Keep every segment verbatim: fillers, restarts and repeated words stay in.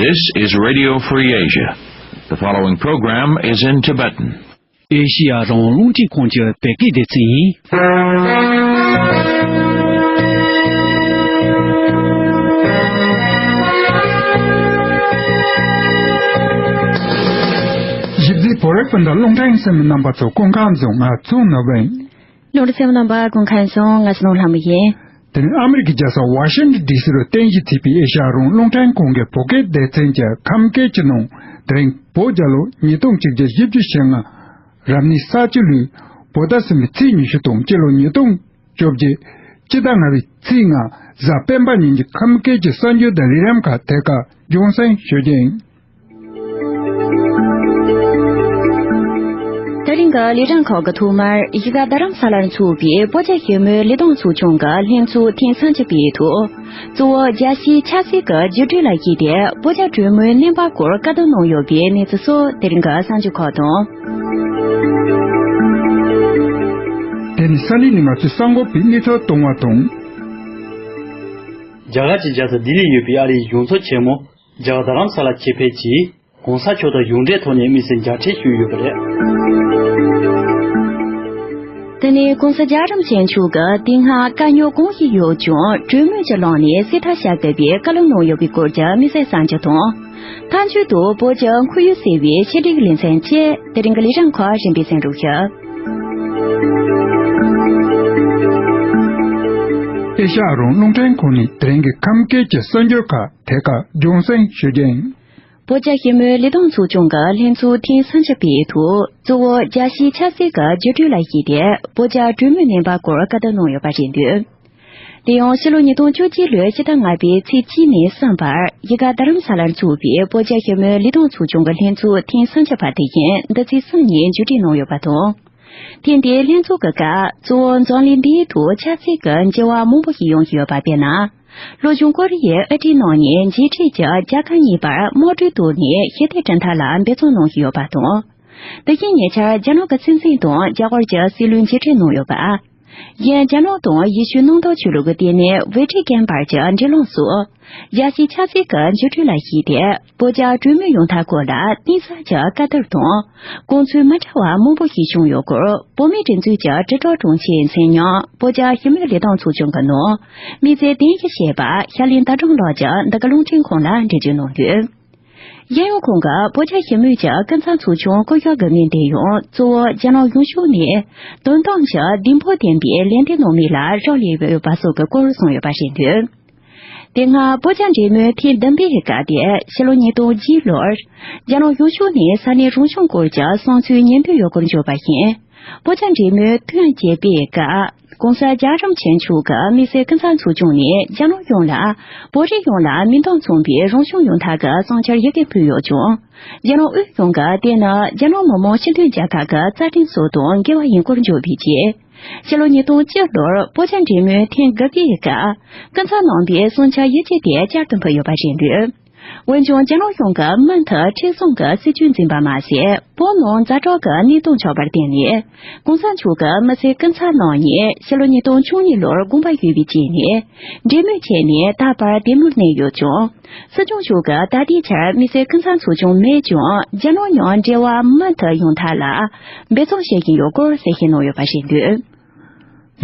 This is Radio Free Asia. The following program is in Tibetan. ཨེ་ཤི་ཡ་རང་དབང་རླུང་འཕྲིན་ཁང་གི་བོད་སྐད་སྡེ་ཚན་ཡིན། ཞིབ་འཇུག་བོད་རིག་སྤུན་ཟླ་རླུང་འཕྲིན་གསན་མི་རྣམ་པ་ཚོ་སྐུ་ཁམས་བཟང་། ང་ཚོ་ནོར་བུ་ཡིན། ལོ་རེ་སེམས་རྣམ་པ་ཀུན་མཁའ་བཟང་། ང་སྣང་ལྷ་མོ་ཡིན། དེ་ནི་ཨ་མི་རི་ཀའི་རྒྱལ་ས་ཝ་ཤིང་ཊོན་ཌི་སི་རུ་རྟེན་གཞི་བྱས་པའི་ཨེ་ཤ་ཡ་རང་དབང་རླུང་འཕྲིན་ཁང་གི་བོད་སྐད་སྡེ་ཚན་གྱི་ཁམས་སྐད་ཀྱི་ནང་། དེ་རིང་བོད་རྒྱལ་ལོ་ཉིས་སྟོང་གཅིག་བརྒྱ་བཞི་བཅུ་ཞེ་ལྔ། རབ་གནས་ས་བཅུ་ལོའི་བོད་ཟླ་གསུམ་པའི་ཚེས་ཉི་ཤུ་དང་སྤྱི་ལོ་ཉིས་སྟོང་བཅོ་བརྒྱད། སྤྱི་ཟླ་ལྔ་པའི་ཚེས་ལྔ་གཟའ་སྤེན་པ་ཉིན་གྱི་ཁམས་སྐད་ཀྱི་གསར་འགྱུར་དང་ལས་རིམ་ཁག་ཐད་ཀར་རྒྱང་སྲིང་ཞུ་རྒྱུ་ཡིན། ད་རིང་གི་ལས་རིམ་ཁག་གི་ཐོག་མར་གཞིས་ཀ་རྡ་རམ་ས་ལར་འཚོགས་པའི་བོད་རྒྱ་ཞི་མོལ་ལས་དོན་ཚོགས་ཆུང་གི་ལྷན་ཚོགས་ཐེངས་སུམ་ཅུ་པའི་ཐོག་གཙོ་བོ་རྒྱལ་སྤྱིའི་ཆབ་སྲིད་ཀྱི་འགྱུར་འགྲོས་ལ་གཞིགས་ཏེ་བོད་རྒྱ་གྲོས་མོལ་གནས་བབ་སྐོར་བཀའ་བསྡུར་གནང་ཡོད་པའི་གནས་ཚུལ་སོགས་དེ་རིང་གི་གསར་འགྱུར་ཁག་དང་། དེ་ནི་ས་གནས་ནས་ང་ཚོས་གསར་འགོད་པའི་གནས་ཚུལ་གཏོང་བ་དང་། རྒྱ་གར་གྱི་རྒྱལ་ས་ལྡི་ལིར་ཡོད་པའི་ཨ་རིའི་གཞུང་ཚབ་ཆེན་མོ་རྒྱ་གར་རྡ་རམ་ས་ལ་ཆེད་ཕེབས་ཀྱིས། ྋགོང་ས་མཆོག་དང་གཞུང་འབྲེལ་ཐོག་ནས་དམིགས་བསལ་མཇལ་འཕྲད་ཞུས་ཡོད་པ་རེད། དེ་ནས་༧གོང་ས་༧རྒྱལ་བ་རིན་པོ་ཆེ་མཆོག་གིས་དེ་སྔ་དཀའ་རྙོག་གང་ཞིག་ཡོད་ཀྱང་གྲོས་མོལ་གྱི་ལམ་ནས་སེལ་ཐབས་བྱ་དགོས་པའི་བཀའ་སློབ་གནང་ཡོད་པའི་སྐོར་གྱི་དམིགས་བསལ་གསར་འགྱུར་དང་། མཐའ་མཇུག་ཏུ་བོད་ཀྱི་ཁོར་ཡུག་གསར་པའི་ཆེད་སྒྲིག་ལེ་ཚན་བཅས་དེ་རིང་གི་ལས་རིམ་ཁག་རིམ་པས་གསན་རོགས་ཞུ། ཨེ་ཤ་ཡ་རང་དབང་རླུང་འཕྲིན་ཁང་ནས་དེ་རིང་གི་ཁམས་སྐད་ཀྱི་གསར་འགྱུར་ཁག་ཐད་ཀར་རྒྱང་སྲིང་ཞུ་རྒྱུ་ཡིན། བོད་རྒྱ་ཞི་མོལ་ལས་དོན་ཚོགས་ཆུང་གི་ལྷན་ཚོགས་ཐེངས་སུམ་ཅུ་པའི་ཐོག་གཙོ་བོ་རྒྱལ་སྤྱིའི་ཆབ་སྲིད་ཀྱི་འགྱུར་འགྲོས་ལ་གཞིགས་ཏེ་བོད་རྒྱ་གྲོས་མོལ་གནས་བབ་སྐོར་བཀའ་བསྡུར་གནང་ཡོད་པ་རེད་འདུག་དེ་ཡང་ཕྱི་ལོ་ཉིས་སྟོང་བཅོ་བརྒྱད་ལོའི་ཕྱི་ཟླ་ལྔ་པའི་ཚེས་གཅིག་ནས་གསུམ་བར་གཞིས་ཀ་རྡ་རམ་ས་ལར་འཚོགས་པའི་བོད་རྒྱ་ཞི་མོལ་ལས་དོན་ཚོགས་ཆུང་གི་ལྷན་ཚོགས་ཐེངས་སུམ་ཅུ་པ་དེ་བཞིན་འདི་ཚེས་གསུམ་ཉིན་མཇུག་སྒྲིལ་གནང་ཡོད་པ་དང་། ཐེངས་འདིའི་ལྷན་ཚོགས་ཀྱི་སྐབས་གཙོ་བོ་འཛམ་གླིང་འདིའི་ཐོག་ཆབ་སྲིད་ཀྱི་འགྱུར་བ་མང་པོ་ཞིག་ཡོང་བཞིན་ཡོད་པ་དཔེར་ན། ལྷོ་བྱང་ཀོ་རི་ཡས་ཨ་རིའི་ནང་ནས་མཇལ་འཕྲད་ཀྱིས་རྒྱལ་ཁབ་གཉིས་བར་དམག་གྲོས་ཐོག་ནས་ཞི་བདེ་གྲུབ་མཐའ་ལ་འབད་བརྩོན་གནང་བཞིན་ཡོད་པ་དང་། དེ་བཞིན་ཉེ་ཆར་རྒྱ་ནག་གི་སྲིད་འཛིན་དང་རྒྱ་གར་གྱི་སྲིད་བློན་མཇལ་འཕྲད་གནང་ཡོད་པ། གཞན་རྒྱ་ནག་དང་ཡེ་ཤུའི་གནམ་བདག་ཆོས་ལུགས་ཀྱི་ལྟེ་གནས་ཝེ་ཊི་ཀན་བར་གྱི་འབྲེལ་ལམ་སོགས། རྒྱལ་སྤྱིའི་ཆབ་སྲིད་ཀྱི་འགྱུར་འགྲོས་ལ་གཞིགས་ཏེ་བོད་རྒྱ་གྲོས་མོལ་ཡོང་ཐབས་སྐོར་ལ་གཏིང་ཟབ་ཀྱི་བཀའ་བསྡུར་དང་། དགོངས་ཚུལ་མི་འདྲ་བ་མང་པོ་ཞིག་བྱུང་ཡོད་སྐོར་བོད་མིའི་སྒྲིག་འཛུགས་ཀྱི་དྲིལ་བསྒྲགས་དྲུང་ཆེ་མཚན་སྙན་བོད་རྒྱ་ཞི་མོལ་ལས་དོན་ཚོགས་ཆུང་གི་ནང་། དམིགས་བསལ་གདན་ཞུ་བྱས་པ་ཤར་གླིང་ཟླ་སྒྲོན་ལགས་ཀྱིས་འདི་ག་རླུང་འཕྲིན་ཁང་ལ་འགྲེལ་བརྗོད་གནང་དོན། གཞན་ཡང་ཁོང་གིས་བོད་རྒྱ་ཞི་མོལ་གྱི་སྐུ་ཚབ་ཚོགས་ཆུང་སྐུ་ཞབས་དགུ་མིན་དེ་ཡང་གཙོ་བོ་རྒྱ་ནག་གཞུང་ཕྱོགས་ནས་དོན་དམ་གྱི་བདེན་པ་ལྡན་པའི་ལན་འདེབས་གནང་མིན་ལ་རག་ལས་ཡོད་པ་སོགས་ཀྱི་སྐོར་གསུངས་ཡོད་པ་རེད་འདུག་དེ་སྔ་བོད་རྒྱ་འབྲེལ་མོལ་ཐེངས་བདུན་པའི་སྐབས་དེ་ཕྱི་ལོ་ཉིས་སྟོང་བརྒྱད་ལོར་རྒྱ་ནག་གཞུང་ཕྱོགས་ནས་ས་གནས་རང་སྐྱོང་སྐོར་གྱི་བསམ་ཚུལ་ཉན་འདོད་ཡོད་སྐོར་བརྗོད་པ་བཞིན། བོད་རྒྱ་འབྲེལ་མོལ་ཐེངས་བརྒྱད་པའི་སྐབས་ྋགོང་ས་རྒྱལ་བ་རིན་པོ་ཆེ་མཆོག་གིས་དམིགས་བསལ་སྐུ་ཚབ་ཚོགས་ཆུང་ནས་རྒྱ་ནག་གཞུང་ལ་བོད་རིགས་ཡོངས་ལ་མིང་དོན་མཚུངས་པའི་རང་སྐྱོང་ཡོང་ཐབས་ཀྱི་བསམ་འཆར་ཡི་གེ་ཕུལ་ཡོད་ཀྱང་། རྒྱ་ནག་དབུས་གཞུང་གིས་དེ་ནི་རྒྱ་ནག་མི་དམངས་སྤྱི་མཐུན་རྒྱལ་ཁབ་ཀྱི་རྩ་ཁྲིམས་སོགས་དང་འགལ་བ་ཡིན་སྐོར་བརྗོད་པའི་རྗེས། ཕྱི་ལོ་ཉིས་སྟོང་བཅུ་ལོར་བོད་རྒྱ་འབྲེལ་མོལ་ཐེངས་དགུ་པའི་སྐབས་སྐུ་ཚབ་གནང་བའི་བསམ་འཆར་ཡི་གེ་དེ་བསྐྱར་དུ་ཕུལ་ཡོད་པ་རེད་འདུག་འོན་ཀྱང་རྒྱ་ནག་གཞུང་གིས་མུ་མཐུད་མཁྲེགས་བཟུང་གི་སྲིད་བྱུས་འཛིན་པ་མ་ཟད། བོད་ནང་ཛ་དྲག་གི་གནས་སྟངས་ཆགས་པར་བརྟེན་ནས། ྋགོང་ས་མཆོག་གིས་དམིགས་བསལ་སྐུ་ཚབ་གནང་ནས་ཕྱི་ལོ་ཉིས་སྟོང་བཅུ་གཉིས་ལོར་དགོངས་པ་ཞུས་པའི་རྗེས་ནས། འབྲེལ་མོལ་བྱས་ནས་ད་བར་བདེ་མོར་གནས་ཡོད་ཀྱང་། སྲིད་སྐྱོང་མཆོག་གིས་ད་ལྟའི་ཆར་དམིགས་བསལ་སྐུ་ཚབ་ཚོགས་ཆུང་མེད་ཀྱང་རྒྱ་ནག་མཉམ་འབྲེལ་བ་མུ་མཐུད་ཡོང་ཐབས་ལ་འབད་བརྩོན་བྱེད་བཞིན་ཡོད་སྐོར་གསལ་བཤད་གནང་ཡོད་པ་རེད་འདུག་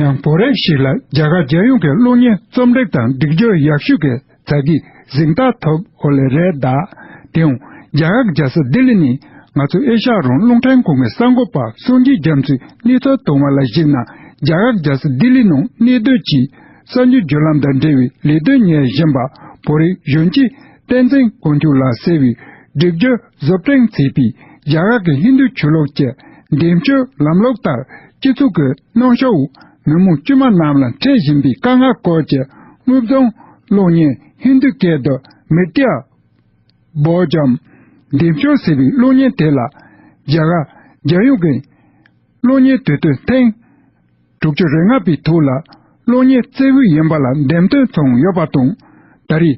ཡང་བོད་རིགས་ཤིག་ལ་རྒྱ་གར་རྒྱལ་ཡོངས་ཀྱི་གློག་བརྙན་རྩོམ་སྒྲིག་དང་སྒྲིག་སྦྱོར་ཡག་ཤོས་ཀྱི་དྲ་རྒྱའི་གཟེངས་རྟགས་ཐོབ་ཨོ་ལེ་རེད་ད། དེའང་རྒྱ་གར་རྒྱལ་ས་ལྡི་ལི་ནས་ང་ཚོ་ཨེ་ཤ་ཡ་རང་དབང་རླུང་འཕྲིན་ཁང་གི་གསར་འགོད་པ་སངས་རྒྱས་རྒྱ་མཚོས་གནས་ཚུལ་བཏང་བ་ལ་གཞིགས་ན། རྒྱ་གར་རྒྱལ་ས་ལྡི་ལི་ནང་གནས་སྡོད་ཀྱི་གསར་འགྱུར་བརྒྱུད་ལམ་དང་འབྲེལ་བའི་ལས་དོན་གཉེར་བཞིན་པ་བོད་རིགས་གཞོན་སྐྱེས་བསྟན་འཛིན་དཀོན་མཆོག་ལགས་ཟེར་བའི་སྒྲིག་སྦྱོར་བཟོ་སྐྲུན་བྱས་པའི་རྒྱ་གར་གྱི་ཧིན་རྡུ་ཆོས་ལུགས་ཀྱི་འདེམས་སྤྱོད་ལམ་ལུགས་ལྟར་སྤྱི་ཚོགས་ཀྱི་སྣང་ཤོག་འོག་མི་མང་དཀྱུས་མ་རྣམས་ལ་འཕྲད་བཞིན་པའི་དཀའ་ངལ་སྐོར་གྱི་དངོས་བྱུང་གློག་བརྙན་ཧིན་རྡུ་སྐད་དུ་མི་ཏྲ་བོ་ཇམ་འདེམས་སྤྱོད་ཟེར་བའི་གློག་བརྙན་དེ་ལ་རྒྱ་གར་རྒྱལ་ཡོངས་ཀྱི་གློག་བརྙན་དུས་སྟོན་ཐེངས་དྲུག་ཅུ་རེ་ལྔ་པའི་ཐོག་ལ་གློག་བརྙན་རྩེ་ཕུད་ཡིན་པ་ལ་འདེམས་ཐོན་བྱུང་ཡོད་པ་དང་། ད་རེས་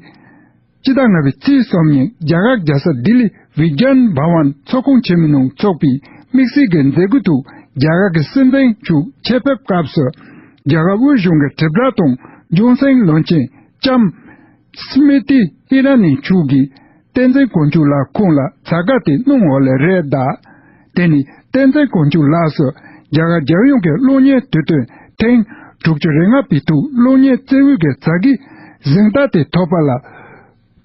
སྤྱི་ཟླ་ལྔ་པའི་ཚེས་གསུམ་ཉིན་རྒྱ་གར་རྒྱལ་ས་ལྡི་ལི་བི་གྱཱན་བྷ་ཝན་ཚོགས་ཁང་ཆེན་མོའི་ནང་འཚོགས་པའི་དམིགས་བསལ་གྱི་མཛད་སྒོའི་ཐོག་རྒྱ་གར་གྱི་སྲིད་འཛིན་མཆོག་ཆེད་ཕེབས་སྐབས་སུ། རྒྱ་གར་དབུས་གཞུང་གི་དྲིལ་བསྒྲགས་དང་རྒྱང་སྲིང་བློན་ཆེན་ལྕམ་སི་མི་ཏི་ཨི་ར་ནི་མཆོག་གིས་ བསྟན་འཛིན་དཀོན་མཆོག་ལགས་ཁོང་ལ་ཛ་དཀར་དེ་གནང་འོག་ལས་རེད་གདའ། དེ་ནི་བསྟན་འཛིན་དཀོན་མཆོག་ལགས་སུ་རྒྱ་གར་རྒྱལ་ཡོངས་ཀྱི་གློག་བརྙན་དུས་སྟོན་ཐེངས་དྲུག་ཅུ་རེ་ལྔ་པའི་ཐོག་གློག་བརྙན་རྩེ་དབུས་ཀྱི་ཛ་དཀར་གཟེངས་རྟགས་དེ་ཐོབ་པ་ལ།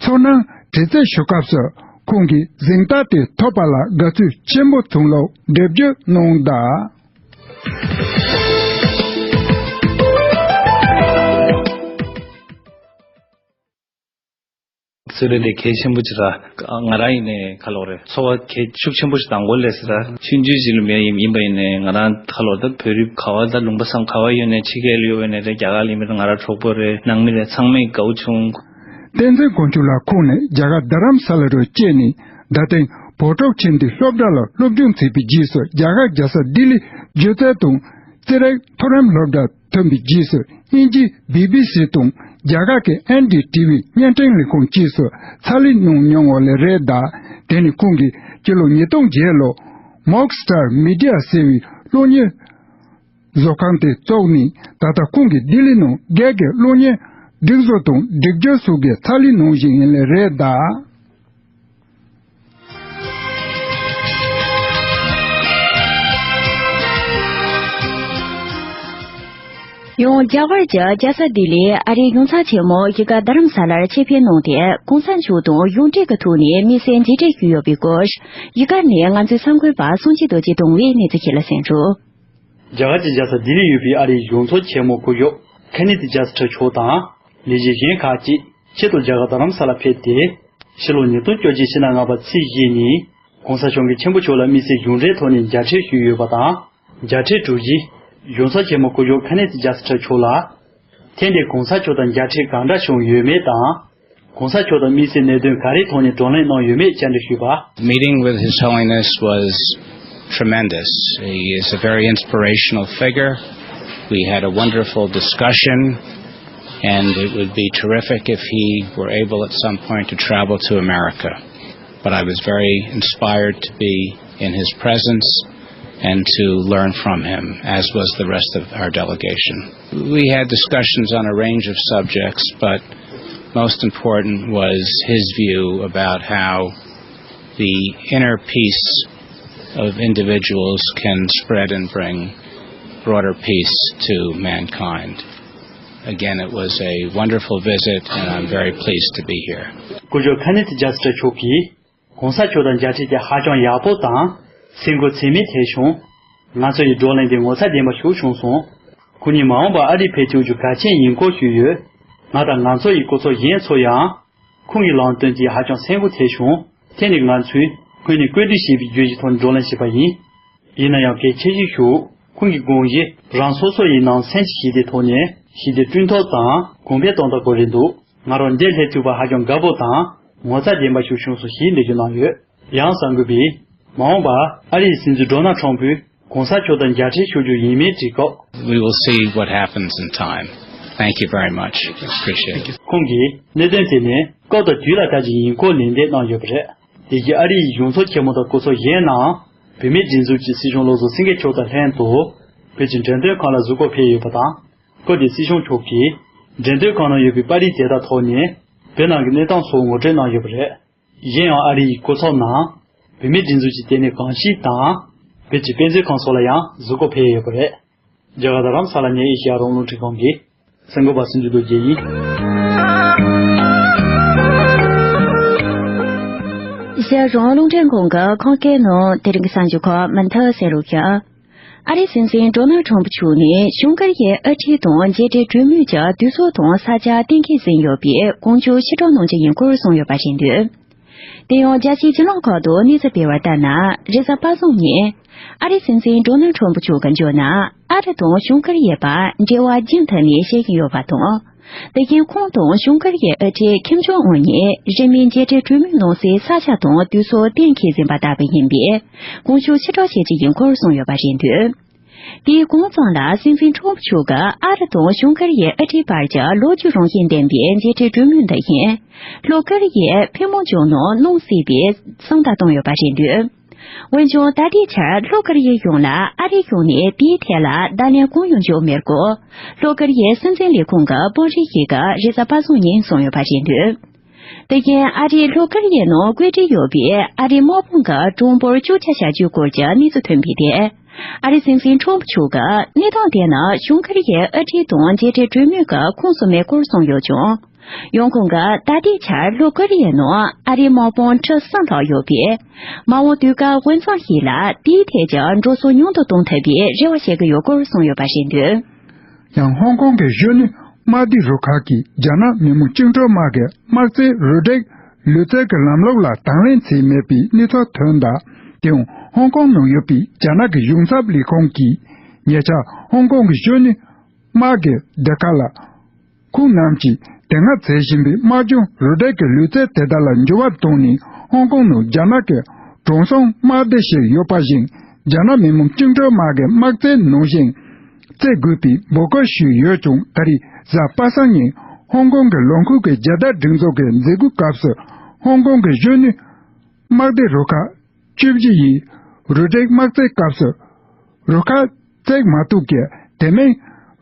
ཚོར་སྣང་དྲན་གསོ་ཞུ་སྐབས་སུ་ཁོང་གིས་གཟེངས་རྟགས་དེ་ཐོབ་པ་ལ་དགའ་བསུ་ཆེན་པོ་བྱུང་ལུགས་འགྲེལ་བརྗོད་གནང་གདའ། གསོལ་རས་དེ་གལ་ཆེན་པོ་ཅིག་ར། ང་རང་ཡིན་ནའི་ཁ་ལོ་རེད། ཚོར་བ་གལ་ཤུགས་ཆེན་པོ་ཞིག་དང་པོ་ལས་སི་ར། ཆུང་ཆུང་ཞིག་ལ་མེད་ཡིན་ཡིན་པ་ཡིན་ནའི་ང་རང་ཁ་ལོ་ད་བོད་རིགས་ག་བ་ད་ལུང་པ་སང་ག་བ་ཡོད་ནའི་ཕྱི་རྒྱལ་ལ་ཡོད་པ་ཡིན་ནའི་རེད། རྒྱ་གར་ལ་ཡིན་པ་ད་ང་རང་གྲོགས་པོ་རེད། ནང་མི་རེད། ཚང་མས་དགའ་བོ་བྱུང་། བསྟན་འཛིན་དཀོན་མཆོག་ལགས་ཁོང་ནི་རྒྱ་གར་རྡ་རམ་ས་ལ་རུ་སྐྱེས་ནས་ད་ཐེངས་བོད་ཕྲུག་ཆེན་དུ་སློབ་གྲྭ་ལ་སློབ་སྦྱོང་བྱས་པའི་རྗེས་སུ་རྒྱ་གར་རྒྱལ་ས་ལྡི་ལི་སྒྱུ་རྩལ་དང་རྩེད་རིགས་མཐོ་རིམ་སློབ་གྲྭ་ཐོན་པའི་རྗེས་སུ་དབྱིན་ཇིའི་བི་བི་སི་དང་རྒྱ་གར་གྱི་ཨེན་ཌི་ཊི་ཝི་བརྙན་འཕྲིན་ལས་ཁུངས་བཅས་སུ་ཕྱག་ལས་གནང་མྱོང་བ་ལས་རེད་གདའ། དེ་ནི་ཁོང་གིས་སྤྱི་ལོ་ཉིས་སྟོང་བརྒྱད་ལོ་མོག་སི་ཊར་མི་ཌི་ཡ་ཟེར་བའི་གློག་བརྙན་བཟོ་ཁང་དེ་བཙུགས་ནས་ད་ལྟ་ཁོང་གིས་ལྡི་ལི་ནང་སྒེར་གྱི་གློག་བརྙན་སྒྲིག་བཟོ་དང་སྒྲིག་སྦྱོར་སོགས་ཀྱི་ཕྱག་ལས་གནང་བཞིན་ཡིན་ལས་རེད་གདའ། ཡང་རྒྱ་གར་གྱི་རྒྱལ་ས་ལྡི་ལིའི་ཨ་རིའི་གཞུང་ཚབ་ཆེན་མོ་གཞིས་ཀ་རྡ་རམ་ས་ལར་ཆེད་ཕེབས་གནང་སྟེ། གོང་ས་མཆོག་དང་གཞུང་འབྲེལ་གྱི་ཐོག་ནས་དམིགས་བསལ་མཇལ་འཕྲད་ཞུས་ཡོད་པའི་སྐོར། གཞིས་ཀ་ནས་ང་ཚོའི་གསར་འགོད་པ་སངས་རྒྱས་རྡོ་རྗེ་གདོང་བས་གནས་ཚུལ་ཞིག་ལ་གསན་རོགས། རྒྱ་གར་གྱི་རྒྱལ་ས་ལྡི་ལིར་ཡོད་པའི་ཨ་རིའི་གཞུང་ཚབ་ཆེན་མོ་སྐུ་ཞབས་ཁེ་ནེ་ཐི་ཇ་སི་ཊར་མཆོག་དང་ལས་བྱེད་གཞན་ཁག་ཅིག་ཆེད་དུ་རྒྱ་གར་རྡ་རམ་ས་ལ་ཕེབས་ཏེ། ཕྱི་ལོ་ཉིས་སྟོང་བཅོ་གཅིག་ཕྱི་ཟླ་ལྔ་པ་ཚེས་བཞི་ཉིན་༸གོང་ས་༸སྐྱབས་མགོན་ཆེན་པོ་མཆོག་ལ་དམིགས་བསལ་གཞུང་འབྲེལ་ཐོག་ནས་མཇལ་འཕྲད་ཞུས་ཡོད་པ་དང་། མཇལ་འཕྲད་གྲུབ་རྗེས་གཞུང་ཚབ་ཆེན་མོ་སྐུ་ཞབས་ཁེ་ནེ་ཐི་ཇ་སི་ཊར་མཆོག་ལ། ཐེངས་འདིར་༸གོང་ས་མཆོག་དང་མཇལ་འཕྲད་གང་འདྲ་བྱུང་ཡོད་མེད་དང་། ༸གོང་ས་མཆོག་དང་དམིགས་བསལ་གནད་དོན་ག་རེའི་ཐོག་ནས་བགྲོ་གླེང་གནང་ཡོད་མེད་བཅར་འདྲི་ཞུས་པ། Meeting with His Holiness was tremendous. He is a very inspirational figure. We had a wonderful discussion, and it would be terrific if he were able at some point to travel to America. But I was very inspired to be in his presence and to learn from him, as was the rest of our delegation. We had discussions on a range of subjects, but most important was his view about how the inner peace of individuals can spread and bring broader peace to mankind. Again, it was a wonderful visit, and I'm very pleased to be here. སྐུ་ཞབས་ཁེ་ནེ་ཐི་ཇ་སི་ཊར་མཆོག་གིས། ༸གོང་ས་མཆོག་དང་མཇལ་འཕྲད་ཀྱིས་ཧ་ཅང་ཡག་པོ་དང་། སེམས་འགུལ་ཚད་མེད་ཐེབས་བྱུང་། ང་ཚོ་ཡི་བགྲོ་གླེང་དེ་ངོ་མཚར་ལྡན་པ་ཞིག་བྱུང་སོང་། ཁོང་ཉིད་མ་འོངས་པར་ཨ་རིར་ཕེབས་ཐུབ་རྒྱུ་གལ་ཆེན་ཡིན་སྐོར་ཞུས་ཡོད། ང་དང་ང་ཚོ་ཡི་སྐུ་ཚབ་གཞན་ཚོ་ཡང་། ཁོང་གི་ལམ་སྟོན་དེས་ཧ་ཅང་སེམས་འགུལ་ཐེབས་བྱུང་། དེ་ནི་ང་ཚོས་ཁོང་ནས་བཀོད་སྒྲིག་བྱས་པའི་བརྗོད་གཞིའི་ཐོག་ནས་བགྲོ་གླེང་བྱས་པ་ཡིན། ཡིན་ན་ཡང་གལ་ཆེ་ཤོས་ཤིག་ཁོང་གི་དགོངས་གཞི་རང་སོ་སོ་ཡི་ནང་སེམས་ཀྱི་ཞི་བདེའི་ཐོག་ནས་ཞི་བདེ་བསྐྲུན་ཐབས་དང་གོང་འཕེལ་གཏོང་ཐབས་སྐོར་རེད་འདུག་ང་རང་འདིར་སླེབས་ཐུབ་པར་ཧ་ཅང་དགའ་པོ་དང་ངོ་མཚར་ལྡན་པ་ཞིག་བྱུང་སོང་ཞེས་འགྲེལ་བརྗོད་གནང་ཡོད། ཡང་གསར་འགོད་པས་མ་འོངས་པར་ཨ་རིའི་སྲིད་འཛིན་ཌོ་ནལ་ཊྲམ་ཕུ་གོང་ས་མཆོག་དང་མཇལ་འཕྲད་ཞུ་རྒྱུ་ཡིན་མིན་དྲིས་སྐབས། We will see what happens in time. Thank you very much. Appreciate it. ཁོང་གིས་གནད་དོན་དེ་ནི་སྐབས་དང་དུས་ལ་བལྟ་རྒྱུ་ཡིན་སྐོར་ལན་འདེབས་གནང་ཡོད་པ་རེད། དེ་བཞིན་ཨ་རིའི་གཞུང་ཚབ་ཆེན་མོ་དང་སྐུ་ཚབ་གཞན་རྣམས་བོད་མིའི་སྒྲིག་འཛུགས་ཀྱི་སྲིད་སྐྱོང་བློ་བཟང་སེང་གེ་མཆོག་དང་ལྷན་དུ་བོད་ཀྱི་འགྲེམས་སྟོན་ཁང་ལ་གཟིགས་སྐོར་ཕེབས་ཡོད་པ་དང་། སྐབས་དེར་སྲིད་སྐྱོང་མཆོག་གིས་འགྲེམས་སྟོན་ཁང་ནང་ཡོད་པའི་པར་རིས་དེ་དག་ཐོག་ནས་བོད་ནང་གི་གནས་སྟངས་སོགས་ངོ་སྤྲོད་གནང་ཡོད་པ་རེད། གཞན་ཡང་ཨ་རི་ཡི་སྐུ་ཚབ་རྣམས་བོད་མིའི་སྒྲིག་འཛུགས་ཀྱི་ལྟེ་གནས་གངས་སྐྱིད་དང་། བོད་ཀྱི་དཔེ་མཛོད་ཁང་སོགས་ལ་ཡང་གཟིགས་སྐོར་ཕེབས་ཡོད་པ་རེད། རྒྱ་གར་རྡ་རམ་ས་ལ་ནས་ཨེ་ཤེ་ཡ་རང་དབང་རླུང་འཕྲིན་ཁང་གི་གསར་འགོད་པ་སུ་འཇུ་རྡོ་རྗེ་ཡིན། ཨེ་ཤེ་ཡ་རང་དབང་རླུང་འཕྲིན་ཁང་གི་ཁམས་སྐད་ནང་དེ་རིང་གི་གསར་འགྱུར་ཁག་མུ་མཐུད་གསན་རོགས་ཞུ། ཨ་རིའི་སྲིད་འཛིན་ཌོ་ནལ་ཊྲམ་ཕུ་མཆོག་ནས་བྱུང་ཁུལ་གྱི་དབུ་ཁྲིད་དང་མཇལ་འཕྲད་གྲོས་མོལ་གྱི་དུས་ཚོད་དང་ས་ཆ་གཏན་འཁེལ་ཟིན་ཡོད་པས་དགོངས་འཆར་ཕྱིར་སྤྲོད་གནང་རྒྱུ་ཡིན་སྐོར་གསུངས་ཡོད་པ་རེད་འདུག་དེ་ཡང་རྒྱལ་སྤྱིའི་བརྒྱུད་ལམ་ཁག་ཏུ་གནས་ཚུལ་སྤེལ་བ་ལྟར་ན། རེས་གཟའ་པ་སངས་ཉིན་ཨ་རིའི་སྲིད་འཛིན་ཌོ་ནལ་ཊྲམ་ཕུ་མཆོག་གིས་འབྱོར་ན་ཨ་རི་དང་བྱུང་ཁུལ་ཡོད་པ་འབྲེལ་བ་རྒྱུན་མཐུད་ནས་བྱེད་བཞིན་ཡོད་པ་དང་། དེ་བཞིན་ཁོང་དང་བྱུང་ཁུལ་གྱི་དབུ་ཁྲིད་ཁིམ་ཇོང་ཨུན་གཉིས་རིན་མེད་མཇལ་འཕྲད་གྲོས་མོལ་གནང་སའི་ས་ཆ་དང་དུས་ཚོད་གཏན་འཁེལ་ཟིན་པ་ལྟ་བུ་ཡིན་པས་དགོངས་ཞུ་ཕྱིར་སྤྲོད་བྱེད་རྒྱུ་ཡིན་སྐོར་གསུངས་ཡོད་པ་རེད་འདུག་དེའི་གོང་ཙམ་ལ་སྲིད་འཛིན་ཁྲོམ་མཆོག་གིས་ཨ་རི་དང་བྱུང་ཁུལ་གྱི་དབུ་ཁྲིད་བར་གྱི་ལོ་རྒྱུས་རང་བཞིན་ལྡན་པའི་མཇལ་འཕྲད་གྲོས་མོལ་འདི་བཞིན་ལྷོ་ཀོ་རི་ཡས་ཕན་མོ་འབྱུང་ནོར་གནང་སྲིད་པའི་གསང་བརྡ་བཏང་ཡོད་པ་རེད་འདུག་འོན་ཀྱང་ད་ལྟའི་ཆར་ལྷོ་ཀོ་རི་ཡའི་གཞུང་ལ་ཨ་རིའི་གཞུང་ནས་དེའི་ཐད་ལ་བརྡ་ལན་གང་ཡང་འབྱོར་མེད་སྐོར་ལྷོ་ཀོ་རི་ཡའི་སྲིད་འཛིན་ལས་ཁུངས་ཀྱི་དཔོན་རིགས་ཤིག་གིས་རེས་གཟའ་པ་སངས་ཉིན་གསུངས་ཡོད་པ་རེད་འདུག་དེ་བཞིན་ཨ་རིའི་ལྷོ་ཀོ་རི་ཡའི་ནང་བཀོད་སྒྲིག་ཡོད་པའི་ཨ་རིའི་དམག་དཔུང་གི་གྲངས་འབོར་བཅུ་ཆ་བཞག་རྒྱུའི་སྐོར་གྱི་གནས་ཚུལ་ཐོན་པའི་ཐད། ཨ་རིའི་སྲིད་འཛིན་ཁྲོམ་ཕུ་མཆོག་གིས་གནས་སྟངས་དེ་ནི་བྱང་ཀོ་རི་ཡའི་དབུ་ཁྲིད་དང་མཇལ་འཕྲད་གྲོས་མོལ་གྱི་ཁོངས་སུ་མེད་སྐོར་གསུངས་ཡོད་ཀྱང་། ཡང་ཁོང་གིས་ད་ལྟའི་ཆར་ལྷོ་ཀོ་རི་ཡའི་ནང་ཨ་རིའི་དམག་དཔུང་ཁྲི་གསུམ་ལྷག་ཡོད་པས། མ་འོངས་དུས་སྐབས་དབུས་གཙང་ཞིག་ལ་དེའི་ཐད་ཀྱི་འགྲོ་སོང་ཉུང་དུ་གཏོང་ཐུབ་པའི་རེ་བ་བྱེད་ཀྱི་ཡོད་སྐོར་གསུངས་ཡོད་པ་རེད་འདུག། ཡང་ཧོང་ཀོང་གི་གཞོན་ནུ་དམག་སྡེ་རུ་ཁག་གིས་རྒྱ་ནག་མི་དམངས་བཅིངས་འགྲོལ་དམག་གི་དམག་རྩལ་རུ་སྒྲིག་ལུས་རྩལ་གྱི་ལམ་ལུགས་ལ་དང་ལེན་བྱས་མེད་པའི་གནས་ཚུལ་ཐོན་གདའ། དེའང་ཧོང་ཀོང་ནང་ཡོད་པའི་རྒྱ་ནག་གི་གཞུང་ཚབ་ལས་ཁུངས་ཀྱིས་ཉེ་ཆར་ཧོང་ཀོང་གི་གཞོན་ནུ་དམག་གི་སྡེ་ཁག་ལ། ཁོང་རྣམས་ཀྱིས་དེ་སྔ་བྱེད་བཞིན་པའི་དམག་སྦྱོང་རུ་སྒྲིག་གི་ལུས་རྩལ་དེ་དག་ལ་འགྱུར་བ་བཏང་ནས། ཧོང་ཀོང་ནང་རྒྱ་ནག་གི་གྲོང་གསེབ་དམག་སྡེ་ཞིག་ཡོད་པ་བཞིན། རྒྱ་ནག་མི་དམངས་བཅིངས་འགྲོལ་དམག་གི་དམག་རྩལ་ནང་བཞིན་རྩེ་དགོས་པའི་འབོད་སྐུལ་ཞུས་ཡོད་ཀྱང་། ད་རེས་གཟའ་པ་སངས་ཉིན་ཧོང་ཀོང་གི་ལོ་འཁོར་གྱི་རྒྱལ་དར་སྒྲེང་འཛུགས་ཀྱི་མཛད་སྒོའི་སྐབས་སུ། ཧོང་ཀོང་གི་གཞོན་ནུ་དམག་སྡེ་རུ་ཁག་བཅུ་བཞི་ཡིས་རུ་སྒྲིག་དམག་རྩལ་སྐབས་སུ་རུ་ཁག་བརྩེགས་མ་གཏོགས་ཀྱི་དེ་མིན་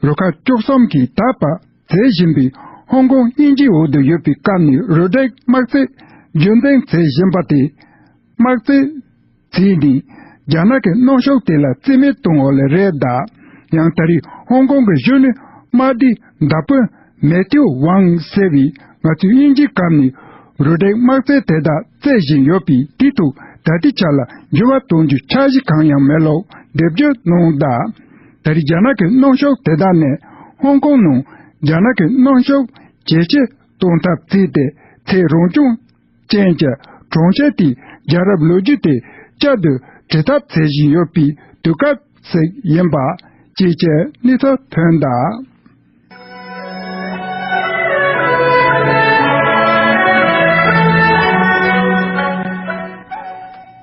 རུ་ཁག་བཅུ་གསུམ་གྱིས་ད་བར་མཛད་བཞིན་པའི་ཧོང་ཀོང་དབྱིན་ཇིའི་འོག་ཏུ་ཡོད་པའི་སྐབས་ནས་རུ་སྒྲིག་དམག་རྩལ་རྒྱུན་འཛིན་མཛད་བཞིན་པ་དེ། དམག་རྩལ་བྱས་ནས་རྒྱ་ནག་གི་གནོན་ཤུགས་དེ་ལ་རྩིས་མེད་གཏོང་བ་ལས་རེད་གདའ། ཡང་ད་རེས་ཧོང་ཀོང་གི་གཞོན་ནུ་དམག་སྡེའི་མདའ་དཔོན་མེ་ཐིའུ་ཝང་ཟེར་བས། ང་ཚོས་དབྱིན་ཇིའི་སྐབས་ནས་རུ་སྒྲིག་དམག་རྩལ་དེ་དག་རྩེད་བཞིན་ཡོད་པས། དེའི་ཐོག་ད་ལྟའི་ཆ་ལ་འགྱུར་བ་གཏོང་རྒྱུའི་འཆར་གཞི་གང་ཡང་མེད་ལུགས་འགྲེལ་བརྗོད་གནང་གདའ། ད་རེས་རྒྱ་ནག་གི་གནོན་ཤུགས་དེ་དག་ནས་ཧོང་ཀོང་ནང་རྒྱ་ནག་གི་གནོན་ཤུགས་ཇེ་ཆེ་གཏོང་ཐབས་བྱས་ཏེ། ཚེ་རང་སྐྱོང་ཅན་གྱི་གྲོང་ཁྱེར་དེའི་རྒྱལ་རབས་ལོ་རྒྱུས་དེ་བསྐྱར་དུ་བྲི་ཐབས་བྱེད་བཞིན་ཡོད་པའི་དུས་སྐབས་ཤིག་ཡིན་པ་བཅས་ཀྱི་གནས་ཚུལ་ཐོན་གདའ།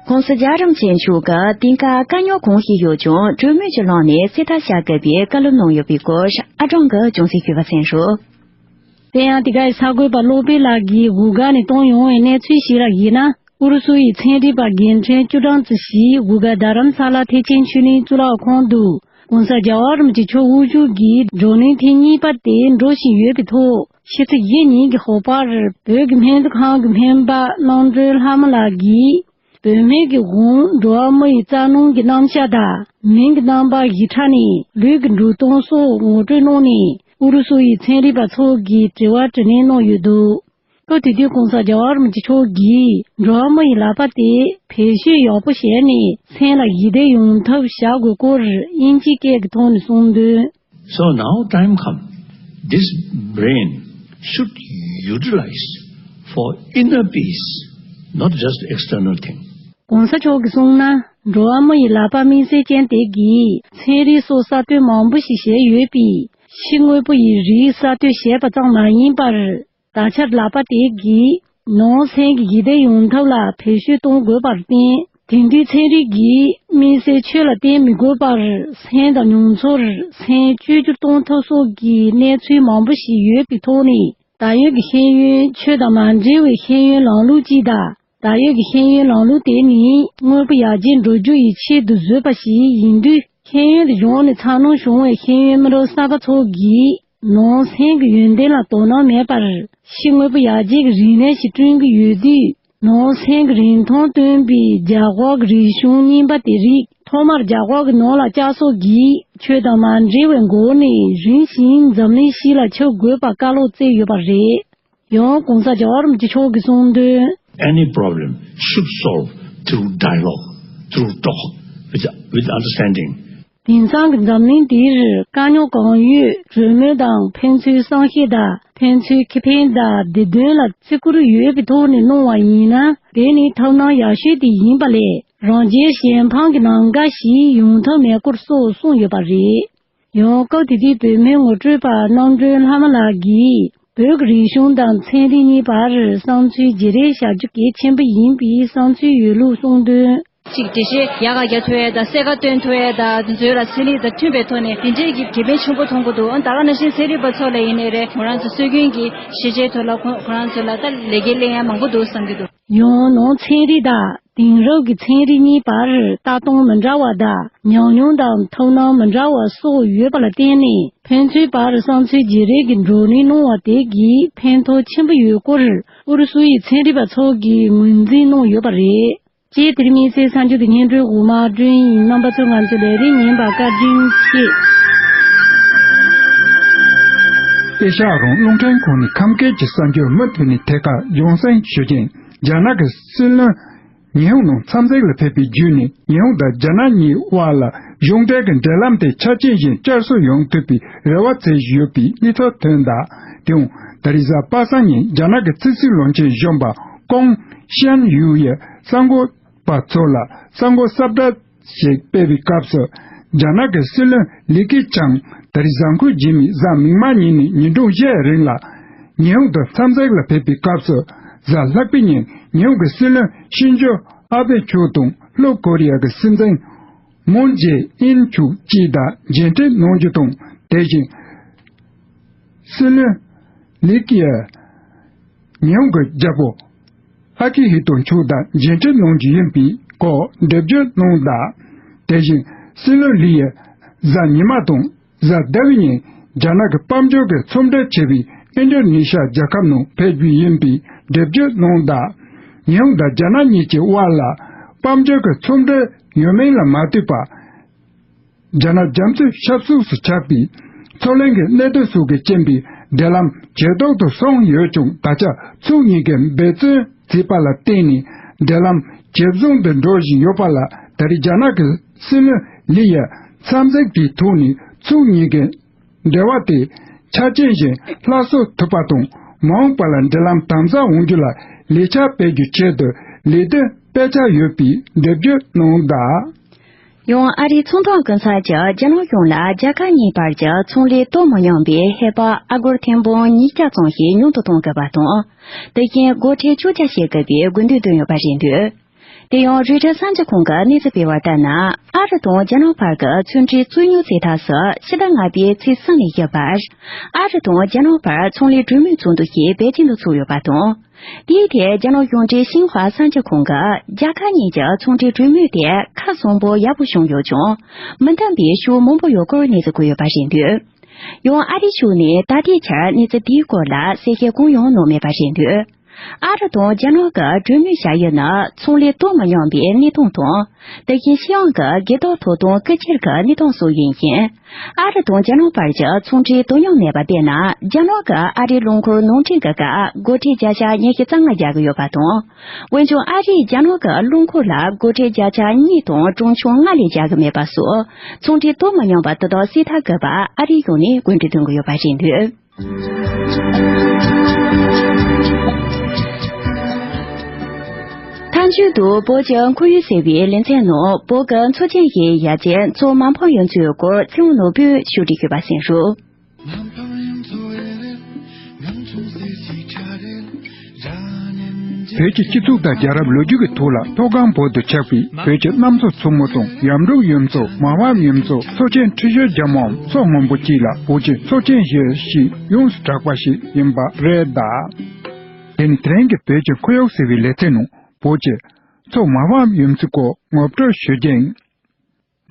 ྋགོང་ས་རྒྱལ་བ་རིན་པོ་ཆེ་མཆོག་གིས་དེང་སྐབས་དཀའ་རྙོག་གང་ཞིག་ཡོད་ཀྱང་གྲོས་མོལ་གྱི་ལམ་ནས་སེལ་ཐབས་བྱ་དགོས་པའི་བཀའ་སློབ་གནང་ཡོད་པའི་སྐོར་ཨ་ཀྲང་གིས་ཅུང་ཟད་ཞུས་པ་གསན་རོགས། དེ་ཡང་དེ་གའི་གསར་འགོད་པ་བློ་བྷེ་ལགས་ཀྱིས་Google་ནས་བཏོན་ཡོང་བའི་གནས་ཚུལ་ཞིག་ལ་གཞིགས་ན། ཨུ་རུ་སུ་ཡི་ཚན་རིག་པ་རྒན་གྲས་བཅུ་གྲངས་ཙམ་ཞིག་Google་རྡ་རམ་ས་ལ་ཐེག་ཆེན་ཆོས་གླིང་གཙུག་ལག་ཁང་དུ་ྋགོང་ས་རྒྱལ་བ་རིན་པོ་ཆེ་མཆོག་དབུ་བཞུགས་ཀྱི་བགྲོ་གླེང་ཐེངས་གཉིས་པ་དེ་འགྲོ་བཞིན་ཡོད་པའི་ཐོག་ཕྱི་ཚེས་བཞི་ཉིན་གྱི་ཧོ་པར་བོད་ཀྱི་སྨན་རྩིས་ཁང་གི་སྨན་པ་རྣམ་གྲོལ་ལྷ་མོ་ལགས་ཀྱིས། བོད་སྨན་གྱི་དབང་འགྲོ་བ་མི་ཡི་རྩལ་སྣང་གི་རྣམ་གཞག་དང་མིང་གི་རྣམ་པ་བཞི་ཕྲ་ནས་ལུས་ཀྱི་འགྲོ་སྟངས་སོགས་ངོ་སྤྲོད་གནང་ནས་ཨུ་རུ་སུ་ཡི་ཚན་རིག་པ་ཚོ་གིས་དྲི་བ་དྲིས་ལན་གནང་ཡོད་འདུག་སྐབས་དེ་དུས་ྋགོང་ས་རྒྱལ་བ་རིན་པོ་ཆེ་མཆོག་གིས་འགྲོ་བ་མི་ཡི་ལག་པ་དེ་བེད་སྤྱོད་ཡག་པོ་བྱས་ནས་སེམས་ལ་ཞི་བདེ་ཡོང་ཐབས་བྱ་དགོས་སྐོར་དབྱིན་ཇིའི་སྐད་ཀྱི་ཐོག་ནས་གསུངས་དོན། So now time come, this brain should utilize for inner peace, not just external thing. ྋགོང་ས་མཆོག་གིས་གསུངས་ན། འགྲོ་བ་མི་ཡི་ལག་པ་དམིགས་བསལ་ཅན་དེ་གིས་ཚན་རིག་སོགས་གསར་གཏོད་མང་པོ་ཞིག་བྱས་ཡོད་པས། ཕྱི་དངོས་པོ་ཡི་རིགས་གསར་གཏོད་བྱས་པ་ཙམ་མ་ཡིན་པར། ད་ཆར་ལག་པ་དེ་གིས་ནང་སེམས་ཀྱི་ཞི་བདེ་ཡོང་ཐབས་ལ་བེད་སྤྱོད་གཏོང་དགོས་པར་བརྟེན། དེང་དུས་ཚན་རིག་གིས་དམིགས་བསལ་ཆོས་ལ་བརྟེན་མི་དགོས་པར་སེམས་དང་མྱོང་ཚོར་སེམས་བཅོས་བསྒྱུར་གཏོང་ཐབས་སོགས་ཀྱི་གནས་ཚུལ་མང་པོ་ཞིག་ཡོད་པའི་ཐོག་ནས། ད་ཡོད་ཀྱི་ཤེས་ཡོན་ཆོས་དང་མ་འབྲེལ་བའི་ཤེས་ཡོན་ལམ་ལུགས་གཅིག་དང་། ད་ཡོད་ཀྱི་ཤེས་ཡོན་ལམ་ལུགས་དེ་ནི་དངོས་པོ་ཡར་རྒྱས་འགྲོ་རྒྱུ་ཡི་ཆེད་དུ་བཟོས་པ་ཞིག་ཡིན་དུས། ཤེས་ཡོན་དེ་གཞུང་ནས་འཚར་ལོངས་བྱུང་བའི་ཤེས་ཡོན་མི་རབས་གསར་པ་ཚོ་གིས་ནང་སེམས་ཀྱི་ཡོན་ཏན་ལ་དོ་སྣང་མེད་པར་ཕྱི་དངོས་པོ་ཡར་རྒྱས་ཀྱི་རིག་གནས་ཤིག་བསྐྲུན་གྱི་ཡོད་དུས། ནང་སེམས་ཀྱི་རིན་ཐང་སྟོན་པའི་རྒྱ་གར་གྱི་རིག་གཞུང་རྙིང་པ་དེ་རིགས་ཐོག་མར་རྒྱ་གར་གྱི་ནང་ལ་བསྐྱར་གསོ་གིས་ཆོས་དང་མ་འབྲེལ་བའི་སྒོ་ནས་རིམ་བཞིན་འཛམ་གླིང་ཕྱི་ལ་ཁྱབ་དགོས་པ་བཀའ་སློབ་སྩལ་ཡོད་པ་རེད། ཡང་ྋགོང་ས་རྒྱལ་བ་རིན་པོ་ཆེ་མཆོག་གིས་གསུངས་དོན། Any problem should solve through dialogue, through talk, with, with understanding. དེང་སང་གི་འཛམ་གླིང་འདིར་དཀའ་རྙོག་གང་ཡོད་གྲོས་མོལ་དང་ཕན་ཚུན་བསམ་ཤེས་དང་ཕན་ཚུན་ཁེ་ཕན་དང་བདེ་དོན་ལ་བརྩི་བཀུར་ཡོད་པའི་ཐོག་ནས་གནང་བ་ཡིན་ན། དེ་ནི་ཐབས་ལམ་ཡག་ཤོས་དེ་ཡིན་པ་ལས། རང་རྒྱལ་གཞན་ཕམ་གྱི་ལམ་ཁ་ཞིག་ཡོང་ཐབས་མེད་སྐོར་སོགས་གསུངས་ཡོད་པ་རེད། ཡང་སྐབས་དེ་དུས་བོད་མིའི་ངོ་སྤྲོད་པ་རྣམ་གྲོལ་ལྷ་མོ་ལགས་ཀྱིས་བོད་ཀྱི་རིག་གཞུང་དང་ཚན་རིག་གཉིས་བར་བསམ་ཚུལ་བརྗེ་རེས་བྱ་རྒྱུ་གལ་ཆེན་པོ་ཡིན་པའི་བསམ་ཚུལ་ཡོད་ལུགས་གསུངས་དོན། གཅིག་འགྲེལ་བཤད་ཡག་ག་རྒྱག་ཐུབ་ཡས་དང་གསལ་ཁ་སྟོན་ཐུབ་ཡས་དང་དེ་ཚོའི་ལ་ཚན་རིག་དང་མཐུན་པའི་ཐོག་ནས་དེ་འདྲས་ཀྱི་དགེ་ཕན་ཆེན་པོ་མཐོང་གི་འདུག་ཨ་ད་ག་ནང་བཞིན་ཚན་རིག་པ་ཚོ་ལ་ཡིན་ནའི་རེད། ཁོ་རང་ཚོ་སྲོལ་རྒྱུན་གྱི་ཤེས་བྱའི་ཐོག་ལ་ཁོ་ཁོ་རང་ཚོ་ལ་ད་ལེགས་སྐྱེས་ལེན་ཡ་མང་པོ་འདུག་བསམ་གྱི་འདུག་ཡང་ན་ཚན་རིག་དང་དེང་རབས་ཀྱི་ཚན་རིག་གཉིས་བར་ལྟ་སྟངས་མི་འདྲ་བ་དང་ཉམས་མྱོང་དང་ཐུགས་སྣང་མི་འདྲ་བ་སོགས་ཡོད་པ་ལ་བརྟེན་ནས། ཕན་ཚུན་བར་བསམ་ཚུལ་བརྗེ་རེས་ཀྱི་བགྲོ་གླེང་གནང་བ་དེ་གིས་ཕན་ཐོགས་ཆེན་པོ་ཡོད་སྐོར་ཨུ་རུ་སུ་ཡི་ཚན་རིག་པ་ཚོ་གིས་ངོས་འཛིན་གནང་ཡོད་པ་རེད། ཅེས་དེ་རིང་དམིགས་བསལ་གསར་འགྱུར་དེ་སྙན་སྒྲོན་འོག་མ་སྒྲོན་ཡིན། རྣམ་པ་ཚོས་ང་ཚོའི་ལས་རིམ་ཉན་པར་བཀའ་དྲིན་ཆེ། ཨེ་ཤ་ཡ་རང་དབང་རླུང་འཕྲིན་ཁང་ནས་ཁམས་སྐད་ཀྱི་གསར་འགྱུར་མུ་མཐུད་ནས་ཐད་ཀར་རྒྱང་སྲིང་ཞུ་རྒྱུ་ཡིན། རྒྱ་ནག་གི་སྲིད་བློན་ཉི་ཧོང་ནང་འཚམས་གཟིགས་ལ་ཕེབས་པའི་བརྒྱུད་ནས། ཉི་ཧོང་དང་རྒྱ་ནག་གཉིས་དབར་ལ་གཞུང་འབྲེལ་གྱི་འབྲེལ་ལམ་དེ་ཆ་རྐྱེན་བཞིན་བསྐྱར་གསོ་ཡོང་ཐུབ་པའི་རེ་བ་བྱེད་བཞིན་ཡོད་པའི་གནས་ཚུལ་ཐོན་གདའ། དེའང་ད་རེས་གཟའ་པ་སངས་ཉིན་རྒྱ་ནག་གི་ཕྱི་སྲིད་བློན་ཆེན་གཞོན་པ་ཀོང་ཤན་ཡུའུ་ཡིས་གསར་འགོད་པ་ཚོ་ལ་གསར་འགོད་གསལ་བསྒྲགས་ཤིག་སྤེལ་བའི་སྐབས་སུ། རྒྱ་ནག་གི་སྲིད་བློན་ལི་ཁེ་ཆང་ད་རེས་གཟའ་འཁོར་རྗེས་མའི་གཟའ་མིག་དམར་ཉིན་ནས་ཉིན་གྲངས་བཞིའི་རིང་ལ་ཉི་ཧོང་དུ་འཚམས་གཟིགས་ལ་ཕེབས་པའི་སྐབས་སུ། གཟའ་ལྷག་པའི་ཉིན་ཉི་ཧོང་གི་སྲིད་བློན་ཤིན་ཇོ་ཨ་བྷེ་མཆོག་དང་། ལྷོ་ཀོ་རི་ཡ་གི་སྲིད་འཛིན་མུན་ཇེ་ཨིན་མཆོག་བཅས་དང་མཇལ་འཕྲད་གནང་རྒྱུ་དང་། དེ་བཞིན་སྲིད་བློན་ལི་ཀི་ཡ་ཉི་ཧོང་གི་རྒྱལ་པོ་ཨ་ཀི་ཧི་ཏོ་མཆོག་དང་མཇལ་འཕྲད་གནང་རྒྱུ་ཡིན་པའི་སྐོར་འགྲེལ་བརྗོད་གནང་གདའ། དེ་བཞིན་སྲིད་བློན་ལི་ཡིས་གཟའ་ཉི་མ་དང་གཟའ་ཟླ་བའི་ཉིན་རྒྱ་ནག་གི་དཔལ་འབྱོར་གྱི་ཚོང་འབྲེལ་ཆེ་བའི་ཨིན་ཌོ་ནེ་ཤི་ཡ་རྒྱལ་ཁབ་ནང་ཕེབས་རྒྱུ་ཡིན་པའི་འགྲེལ་བརྗོད་གནང་གདའ། ཉི་ཧོང་དང་རྒྱ་ནག་གཉིས་ཀྱི་དབར་ལ་དཔལ་འབྱོར་གྱི་ཚོང་འབྲེལ་ཡོད་མིན་ལ་མ་ལྟོས་པར། རྒྱ་ནག་རྒྱ་མཚོའི་ཆབ་སྲིད་སུ་ཆགས་པའི་མཚོ་གླིང་གི་གནད་དོན་སོགས་ཀྱི་རྐྱེན་པས་འབྲེལ་ལམ་ཇེ་སྡུག་ཏུ་སོང་ཡོད་ཀྱང་། ད་ཆ་ཕྱོགས་གཉིས་ཀས་འབད་བརྩོན་བྱས་པ་ལ་བརྟེན་ནས་འབྲེལ་ལམ་ཇེ་བཟང་དུ་འགྲོ་བཞིན་ཡོད་པ་ལ། ད་རེས་རྒྱ་ནག་གི་སྲིད་བློན་ལི་ཡིས་འཚམས་གཟིགས་དེའི་ཐོག་ནས་ཕྱོགས་གཉིས་ཀས་འབྲེལ་བ་དེ་ཆ་རྐྱེན་བཞིན་སླར་གསོ་ཐུབ་པ་དང་། མ་འོངས་པ་ལ་འབྲེལ་ལམ་དམ་ཟབ་འོང་རྒྱུ་ལ་ལས་འཆར་སྤེལ་རྒྱུའི་ཆེད་དུ་ལས་དོན་སྤེལ་འཆར་ཡོད་པའི་འགྲེལ་བརྗོད་གནང་གདའ། ཡང་ཨ་རིའི་ཚོང་དོན་ཀུན་གསལ་གྱིས་རྒྱ་ནག་གཞུང་ལ་རྒྱ་དཀར་གཉིས་བར་གྱི་ཚོང་ལས་གཏོར་མ་མྱོང་བའི་ཧེ་པ་ཨ་སྒོར་ཐེར་འབུམ་ཉིས་བརྒྱ་ཙམ་ཞིག་ཉུང་དུ་གཏོང་དགོས་པ་དང་། དེ་བཞིན་སྒོ་ཁྲལ་བཅོ་བརྒྱ་བྱེད་དགོས་པའི་དགོས་འདུན་བཏོན་ཡོད་པ་རེད་འདུག་དེ་ཡང་རོའི་ཊར་གསར་འགྱུར་ཁང་གིས་གནས་ཚུལ་སྤེལ་བར་ལྟར་ན། ཨ་རི་དང་རྒྱ་ནག་བར་གྱི་ཚོང་འབྲེལ་རྩོད་རྙོག་སེལ་ཐབས་སུ་ཕྱི་ཟླ་ལྔ་པའི་ཚེས་གསུམ་ནས་བཞི་བར་ཨ་རི་དང་རྒྱ་ནག་བར་ཚོང་ལས་གྲོས་མོལ་ཚོགས་འདུ་ཞིག་པེ་ཅིང་དུ་ཚོགས་ཡོད་པ་དང་། དེའི་ཐད་རྒྱ་ནག་གཞུང་འབྲེལ་ཤིན་ཧྭ་གསར་འགྱུར་ཁང་གིས་རྒྱ་དཀར་གཉིས་ཀྱི་ཚོང་འབྲེལ་གྲོས་མོལ་དེ་ཁ་གསོན་པོ་ཡག་པོ་བྱུང་ཡོད་ཀྱང་། མི་འདང་བའི་ཕྱོགས་མང་པོ་ཡོད་སྐོར་གནས་ཚུལ་བཀོད་ཡོད་པ་རེད་འདུག་ཡང་ཨ་རིའི་ཕྱོགས་ནས་ད་ལྟའི་ཆར་གནས་ཚུལ་དེའི་སྐོར་ལ་གསལ་བཤད་གང་ཡང་གནང་མེད་པ་རེད་འདུག་ཨ་རི་དང་རྒྱ་ནག་གི་གྲོས་མོལ་བྱ་ཡུལ་ནི་ཚོང་ལས་གཏོར་མ་མྱོང་བའི་གནས་སྟངས་དང་། དེ་བཞིན་ཤི་ཡང་གི་སྒེར་ཐོག་ཐོབ་ཐང་རྐུ་འཁྱེར་གྱི་གནས་སྟངས་སོགས་ཡིན་ཞིང་། ཨ་རི་དང་རྒྱ་ནག་བར་གྱི་ཚོང་འབྲེལ་དོ་མཉམ་མེད་པ་དཔེར་ན། རྒྱ་ནག་གིས་ཨ་རིའི་རླངས་འཁོར་ནང་འདྲེན་གྱི་སྐབས་སྒོ་ཁྲལ་བརྒྱ་ཆ་ཉི་ཤུ་རྩ་ལྔ་རྒྱག་གི་ཡོད་པ་དང་། འོན་ཀྱང་ཨ་རིས་རྒྱ་ནག་གི་རླངས་འཁོར་ལ་སྒོ་ཁྲལ་བརྒྱ་ཆ་གཉིས་དང་གྲངས་ཆུང་ལྔ་ལས་རྒྱག་གི་མེད་པ་སོགས། ཚོང་འབྲེལ་གཏོར་མ་མྱོང་བ་དེ་དག་སེལ་ཐབས་དགོས་པ་ཨ་རིའི་ངོས་ནས་སྐུལ་འདེད་གཏོང་གི་ཡོད་པ་རེད་འདུག་མཐའ་མཇུག་ཏུ་བོད་ཀྱི་ཁོར་ཡུག་ཟེར་བའི་ལེ་ཚན་ནང་བོད་ཀྱི་མཚོ་ཆེན་བཞིའི་ཡ་མཚན་མཚོ་མ་ཕམ་གཡུ་མཚོའི་སྐོར་ཚེ་དབང་ནོར་བུས་ཕྱོགས་སྒྲིག་ཞུས་པ་གསན་རོགས། བོད་ཀྱི་སྤྱི་ཚོགས་དང་རྒྱལ་རབས་ལོ་རྒྱུས་ཀྱི་ཐོག་ལ་མཐོ་སྒང་བོད་དུ་ཆགས་པའི་བོད་ཀྱི་གནམ་མཚོ་མཚོ་མོ་དང་ཡར་འབྲོག་གཡུ་མཚོ། མ་ཕམ་གཡུ་མཚོ། མཚོ་ཆེན་ཁྲི་བཞི་བརྒྱ་མའམ་མཚོ་སྔོན་པོ་བཅས་ལ་བོད་ཀྱི་མཚོ་ཆེན་བཞི་ཞེས་ཡོངས་སུ་གྲགས་པ་ཞིག་ཡིན་པ་རེད་གདའ། དེ་ནི་དེ་རིང་གི་བོད་ཀྱི་ཁོར་ཡུག་ཟེར་བའི་ལེ་ཚན་ནང་བོད་ཀྱི་མཚོ་མ་ཕམ་གཡུ་མཚོའི་སྐོར་ངོ་སྤྲོད་ཞུ་རྒྱུ་ཡིན།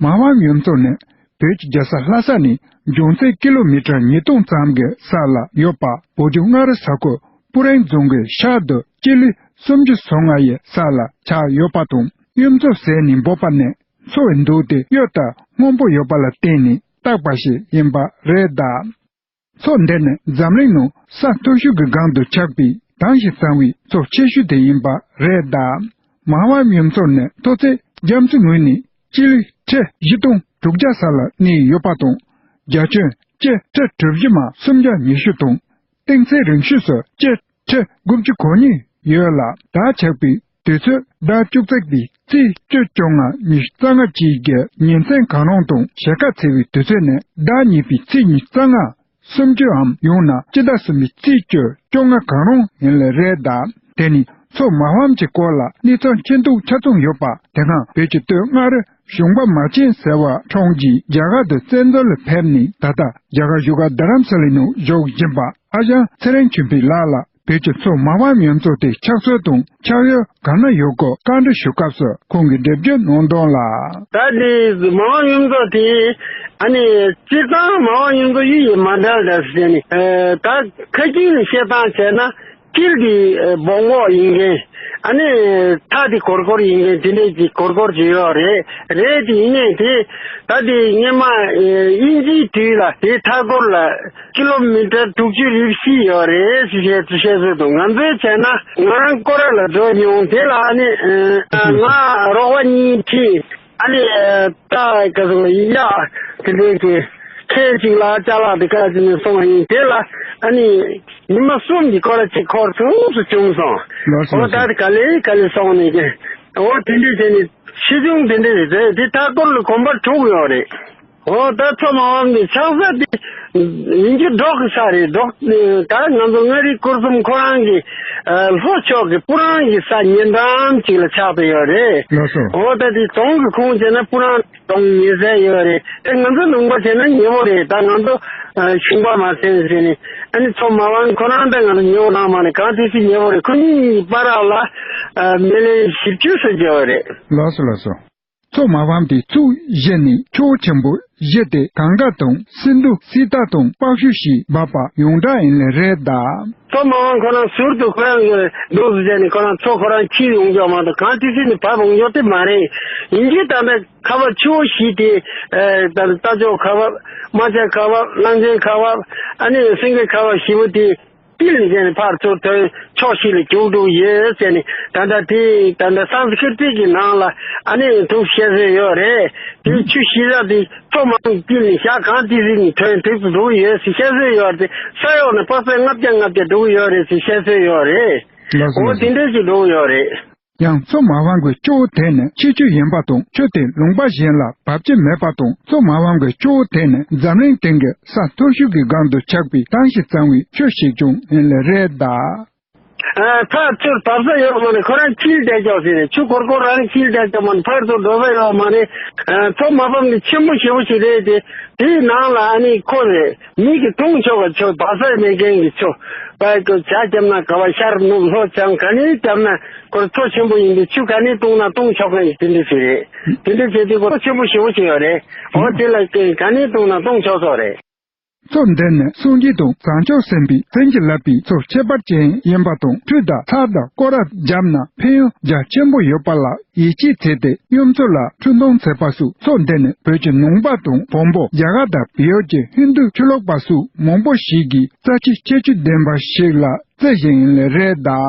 མ་ཕམ་གཡུ་མཚོ་ནི་བོད་ཀྱི་རྒྱལ་ས་ལྷ་ས་ནས་འབྱུང་རྩིས་ཀི་ལོ་མི་ཊར་ཉིས་སྟོང་ཙམ་གྱི་ས་ལ་ཡོད་པ། བོད་ལྗོངས་མངའ་རིས་ས་ཁུལ་སྤུ་ཧྲེང་རྫོང་གི་ཤར་དུ་སྤྱི་ལེ་སུམ་ཅུ་སོ་ལྔ་ཡི་ས་ལ་ཆགས་ཡོད་པ་དང་། གཡུ་མཚོ་ཟེར་ནས་འབོད་པ་ནི་མཚོ་བའི་མདོག་དེ་གཡུ་ལྟར་སྔོན་པོ་ཡོད་པ་ལ་བརྟེན་ནས་བཏགས་པ་ཞིག་ཡིན་པ་རེད་གདའ། མཚོ་འདི་ནི་འཛམ་གླིང་ནང་ས་མཐོ་ཤོས་ཀྱི་སྒང་དུ་ཆགས་པའི་དྭངས་ཤིང་གཙང་བའི་མཚོ་ཆེ་ཤོས་དེ་ཡིན་པ་རེད་གདའ། མ་ཕམ་གཡུ་མཚོ་ནི་མཐོ་ཚད་རྒྱ་མཚོའི་ངོས་ནས་སྤྱི་ལེ་ཁྲི་བཞི་སྟོང་དྲུག་བརྒྱ་ས་ལ་གནས་ཡོད་པ་དང་། རྒྱ་ཁྱོན་སྤྱི་ཁྲི་གྲུ་བཞི་མ་སུམ་བརྒྱ་ཉི་ཤུ་དང་། གཏིང་ཚད་རིང་ཤོས་སུ་སྤྱི་ཁྲི་དགུ་བཅུ་གོ་གཉིས་ཡོད་ལ། ཟླ་ཆགས་པའི་དུས་ཚོད་ཟླ་བཅུ་གཅིག་པའི་ཚེས་བཅུ་བཅོ་ལྔ་ཉི་ཤུ་རྩ་ལྔ་བཅས་ཀྱི་ཉིན་མཚན་གང་རུང་དང་། ཕྱེད་ཀ་ཚེས་པའི་དུས་ཚོད་ནི་ཟླ་གཉིས་པའི་ཚེས་ཉི་ཤུ་རྩ་ལྔ་སུམ་ཅུའམ་ཡང་ན་སྤྱི་ཟླ་གསུམ་པའི་ཚེས་བཅུ་བཅོ་ལྔ་གང་རུང་ཡིན་ལེ་རེད་གདའ། དེ་ནི་མཚོ་མ་ཕམ་གྱི་སྐོར་ལ་གནས་ཚུལ་མཁྱེན་རྟོགས་ཆ་ཚང་ཡོད་པ། དེ་སྔ་བོད་ཀྱི་སྟོད་མངའ་རིས་གཞོང་པ་མ་ཆེན་ཟེར་བ་འཁྲུངས་རྗེས་རྒྱ་གར་དུ་བཙན་འཛུལ་ལ་ཕེབས་ནས། ད་ལྟ་རྒྱ་གར་བཞུགས་སྒར་རྡ་རམ་ས་ལའི་ནང་བཞུགས་བཞིན་པ་ཨ་ཞང་ཚེ་རིང་ཆོས་འཕེལ་ལགས་ལ། བོད་ཀྱི་མཚོ་མ་ཕམ་གཡུ་མཚོ་དེ་ཆགས་ཚུལ་དང་ཆགས་ཡུལ་ག་ན་ཡོད་སྐོར་བཀའ་འདྲི་ཞུ་སྐབས་སུ་ཁོང་གིས་འགྲེལ་བརྗོད་གནང་དོན་ལ། ད་དེ་མ་ཕམ་གཡུ་མཚོ་དེ་ཨ་ནི་སྤྱིར་བཏང་མ་ཕམ་གཡུ་མཚོ་གཡུ་ཡི་མ་འདྲ་འདྲ་ཟེར་ནས་ད་ཁ་ཅིག་ནས་བཤད་སྟངས་བྱས་ན། དཀྱིལ་དེ་སྦོམ་འོག་ཡིན་མཁན། ཨ་ནི་མཐའ་དེ་སྒོར་སྒོར་ཡིན་མཁན་དེ་འདྲས་ཀྱི་སྒོར་སྒོར་ཅིག་ཡོད་རེད། རེད་དེ་ཡིན་ནའི་དེ་ད་དེ་སྔོན་མ་དབྱིན་ཇིའི་དུས་ལ་དེ་མཐའ་སྐོར་ལ་ཀི་ལོ་མི་ཊར་དྲུག་ཅུ་རེ་བཞི་ཡོད་རེད་ཟེར་བཤད་བཤད་སྲོལ་འདུག་ང་ཚོའི་བྱས་ན་ང་རང་སྐོར་ར་ལ་འགྲོ་མྱོང་། དེ་ལ་ཨ་ནི་ང་རོགས་པ་གཉིས་ཁྲིད། ཨ་ནི་ད་ག་ཟེར་ཡ་དེ་འདྲའི་གི་ཁྱེད་ཅིག་ལ་ཅ་ལག་དེ་ག་ཅིག་ནས་སོང་བ་ཡིན། དེ་ལ་ཨ་ནི་ཉི་མ་གསུམ་གྱི་སྐོར་ཅིག་འཁོར་ཐུབ་སུ་བྱུང་སོང་། ལགས་སོ། འོ་ལགས་སོ། ད་དེ་ག་ལེ་ག་ལེ་སོང་ནས་ཀྱི་འོ་དེ་འདྲའི་བྱས་ནས་ཆེ་ཆུང་དེ་འདྲའི་རེད། དེ་མཐའ་སྐོར་ལ་གོམ་པ་དྲུག་ཡོད་རེད། འོ་ད་མཚོ་མ་ཕམ་གྱི་ཆགས་ས་དེ་ཡིན་རྒྱུ་འབྲོག་གི་ས་རེད། འབྲོག་ད་ང་ཚོ་མངའ་རིས་སྐོར་གསུམ་ཁོ་རང་གི་ལྷོ་ཕྱོགས་ཀྱི་སྤུ་རང་གི་ས་ཉེ་འགྲམ་ཅིག་ལ་ཆགས་བསྡད་ཡོད་རེད། ལགས་སོ། འོ་ད་དེ་དོང་གི་ཁོངས་བྱས་ན་སྤུ་རང་དོང་ཉེ་ས་ཡོད་རེད། དེ་ང་ཚོ་ལུང་པ་བྱས་ན་ཉེ་བོ་རེད། ད་ང་ཚོ་ཞུང་པ་མ་ཟེར་ཟེར་ནས་ཨ་ནི་མཚོ་མ་ཕམ་ཁོ་རང་ད་ང་ཚོ་ཉེ་བོ་རང་མ་རེད། གངས་ཏི་སེ་ཉེ་བོ་རེད། ཁོ་གཉིས་བར་ལ་མི་ལེ་བཞི་བཅུ་ཙམ་བརྒལ་བ་རེད། ལགས་སོ་ལགས་སོ། མཚོ་མ་ཕམ་དེ་ཚུགས་བཞི་ནས་ཆུ་བོ་ཆེན་པོ་བཞི་སྟེ་གངས་དཀར་དང་སིནྡྷུ་སི་ཏཱ་དང་པཀ་ཞུ་ཞེས་འབོད་པ་ཡོངས་གྲགས་ཡིན་ལེ་རེད་ད། མཚོ་མ་ཕམ་ཁོ་རང་ཟུར་དུ་ཁོ་རང་གི་འདུག་སེ་བྱས་ནས་ཁོ་རང་མཚོ་ཁོ་རང་འཁྱིལ་ཡོང་རྒྱུ་མ་གཏོགས་གངས་ཏི་སེ་ནས་བབས་ཡོང་རྒྱུ་དེ་མ་རེད། ཡིན་གྱི་ད་ལྟ་ཁ་བ་ཆུ་བོ་བཞི་དེ་ད་རྟ་མཆོག་ཁ་བ། རྨ་བྱ་ཁ་བ། གླང་ཆེན་ཁ་བ། ཨ་ནི་སེང་གེ་ཁ་བ་བཞི་པོ་དེ། དཀྱིལ་ནས་བྱས་ནས་ཕར་ཚུར་ཐོན་ཕྱོགས་བཞི་ལ་རྒྱུག་འགྲོ་ཡོད་ཟེར་ནས། ད་ལྟ་དེ་ད་ལྟ་སཾ་སྐྲྀ་ཏ་གི་ནང་ལ་ཨ་ནི་འདུག་བཤད་སྲོལ་ཡོད་རེད། དེ་ཆུ་བཞི་ར་དེ་མཚོ་མ་ཕམ་དཀྱིལ་ནས་ཤར་གངས་ཏི་སེ་ནས་ཐོན་འདུག་འགྲོ་གི་ཡོད་ཟེར་བཤད་སྲོལ་ཡོད་རེད། ས་འོག་ནས་པ་སེ་ལྔ་བརྒྱ་ལྔ་བརྒྱ་འགྲོ་གི་ཡོད་རེད་ཟེར་བཤད་སྲོལ་ཡོད་རེད། ལགས་སོ། འོ་ལགས་སོ། དེ་འདྲ་ཞིག་འགྲོ་གི་ཡོད་རེད། ཡང་མཚོ་མ་ཕམ་གྱི་ཆུ་བོ་དེ་ནི་ཆེ་ཆུང་ཡིན་པ་དང་ཆུ་དེ་ལུང་པ་གཞན་ལ་འབབ་ཀྱི་མེད་པ་དང་། མཚོ་མ་ཕམ་གྱི་ཆུ་བོ་དེ་ནི་འཛམ་གླིང་སྟེང་གི་ས་མཐོ་ཤོས་ཀྱི་སྒང་དུ་ཆགས་པའི་གྲངས་ཀྱིས་གཙང་བའི་ཆུ་ཞིག་ཀྱང་ཡིན་ལེ་རེད་ད། ཨ་ཕར་ཚུར་བབས་ས་ཡོད་མ་རེད། ཁོ་རང་འཁྱིལ་བསྡད་ཀྱོག་ཟེར་རེད། ཆུ་སྒོར་སྒོར་རང་འཁྱིལ་བསྡད་ཀྱོག་མ་རེད། ཕར་ཚུར་འགྲོ་ས་ཡོད་མ་རེད། ཨ་མཚོ་མ་ཕམ་ནི་ཆེན་པོ་ཞེ་པོ་ཞིག་རེད་དེ། དེའི་ནང་ལ་ཨ་ནི་ཁོ་རེད། མི་གིས་འཐུང་ཆོག་པའི་ཆུ། བབས་ས་མེད་མཁན་གྱི་ཆུ། པའི་ཀོ་ཇ་བརྒྱབ་ན་ག་བ། ཤར་ནུབ་ལྷོ་བྱང་ག་ནས་བརྒྱབ་ན་ཁོ་མཚོ་ཆེན་པོ་ཡིན་པས་ཆུ་ག་ནས་བཏུང་ན་བཏུང་ཆོག་མཁན་ཡིན། དེ་འདྲ་ཞིག་རེད། དེ་འདྲ་བྱས་དུས་ཁོ་མཚོ་ཆེན་པོ་ཞེ་པོ་ཞིག་ཡོད་རེད། འོ་དེ་ལ་ག་ནས་བཏུང་ན་བཏུང་ཆོག་ཆོག་རེད། མཚོ་འདི་ནི་སངས་རྒྱས་དང་བྱང་ཆུབ་སེམས་དཔའི་མཚན་གྱིས་བརླབས་པའི་མཚོ་ཁྱད་པར་ཅན་ཡིན་པ་དང་། ཁྲུས་དང་ཚྭ་དང་སྐོར་ར་བརྒྱབ་ན་ཕན་ཡོན་རྒྱ་ཆེན་པོ་ཡོད་པ་ལ་ཡིད་ཆེས་བྱས་ཏེ་གཡུ་མཚོ་ལ་ཁྲུས་གཏོང་མཛད་པ་སོགས། མཚོ་འདི་ནི་བོད་ཀྱི་ནང་པ་དང་བོན་པོ། རྒྱ་གར་དང་བལ་ཡུལ་གྱི་ཧིན་རྡུ་ཆོས་ལུགས་པ་སོགས་མང་པོ་ཞིག་གིས་རྩ་ཆེ་ཁྱད་ཆོས་ལྡན་པ་ཞིག་ལ་བརྩི་བཞིན་ཡིན་ལེ་རེད་ད།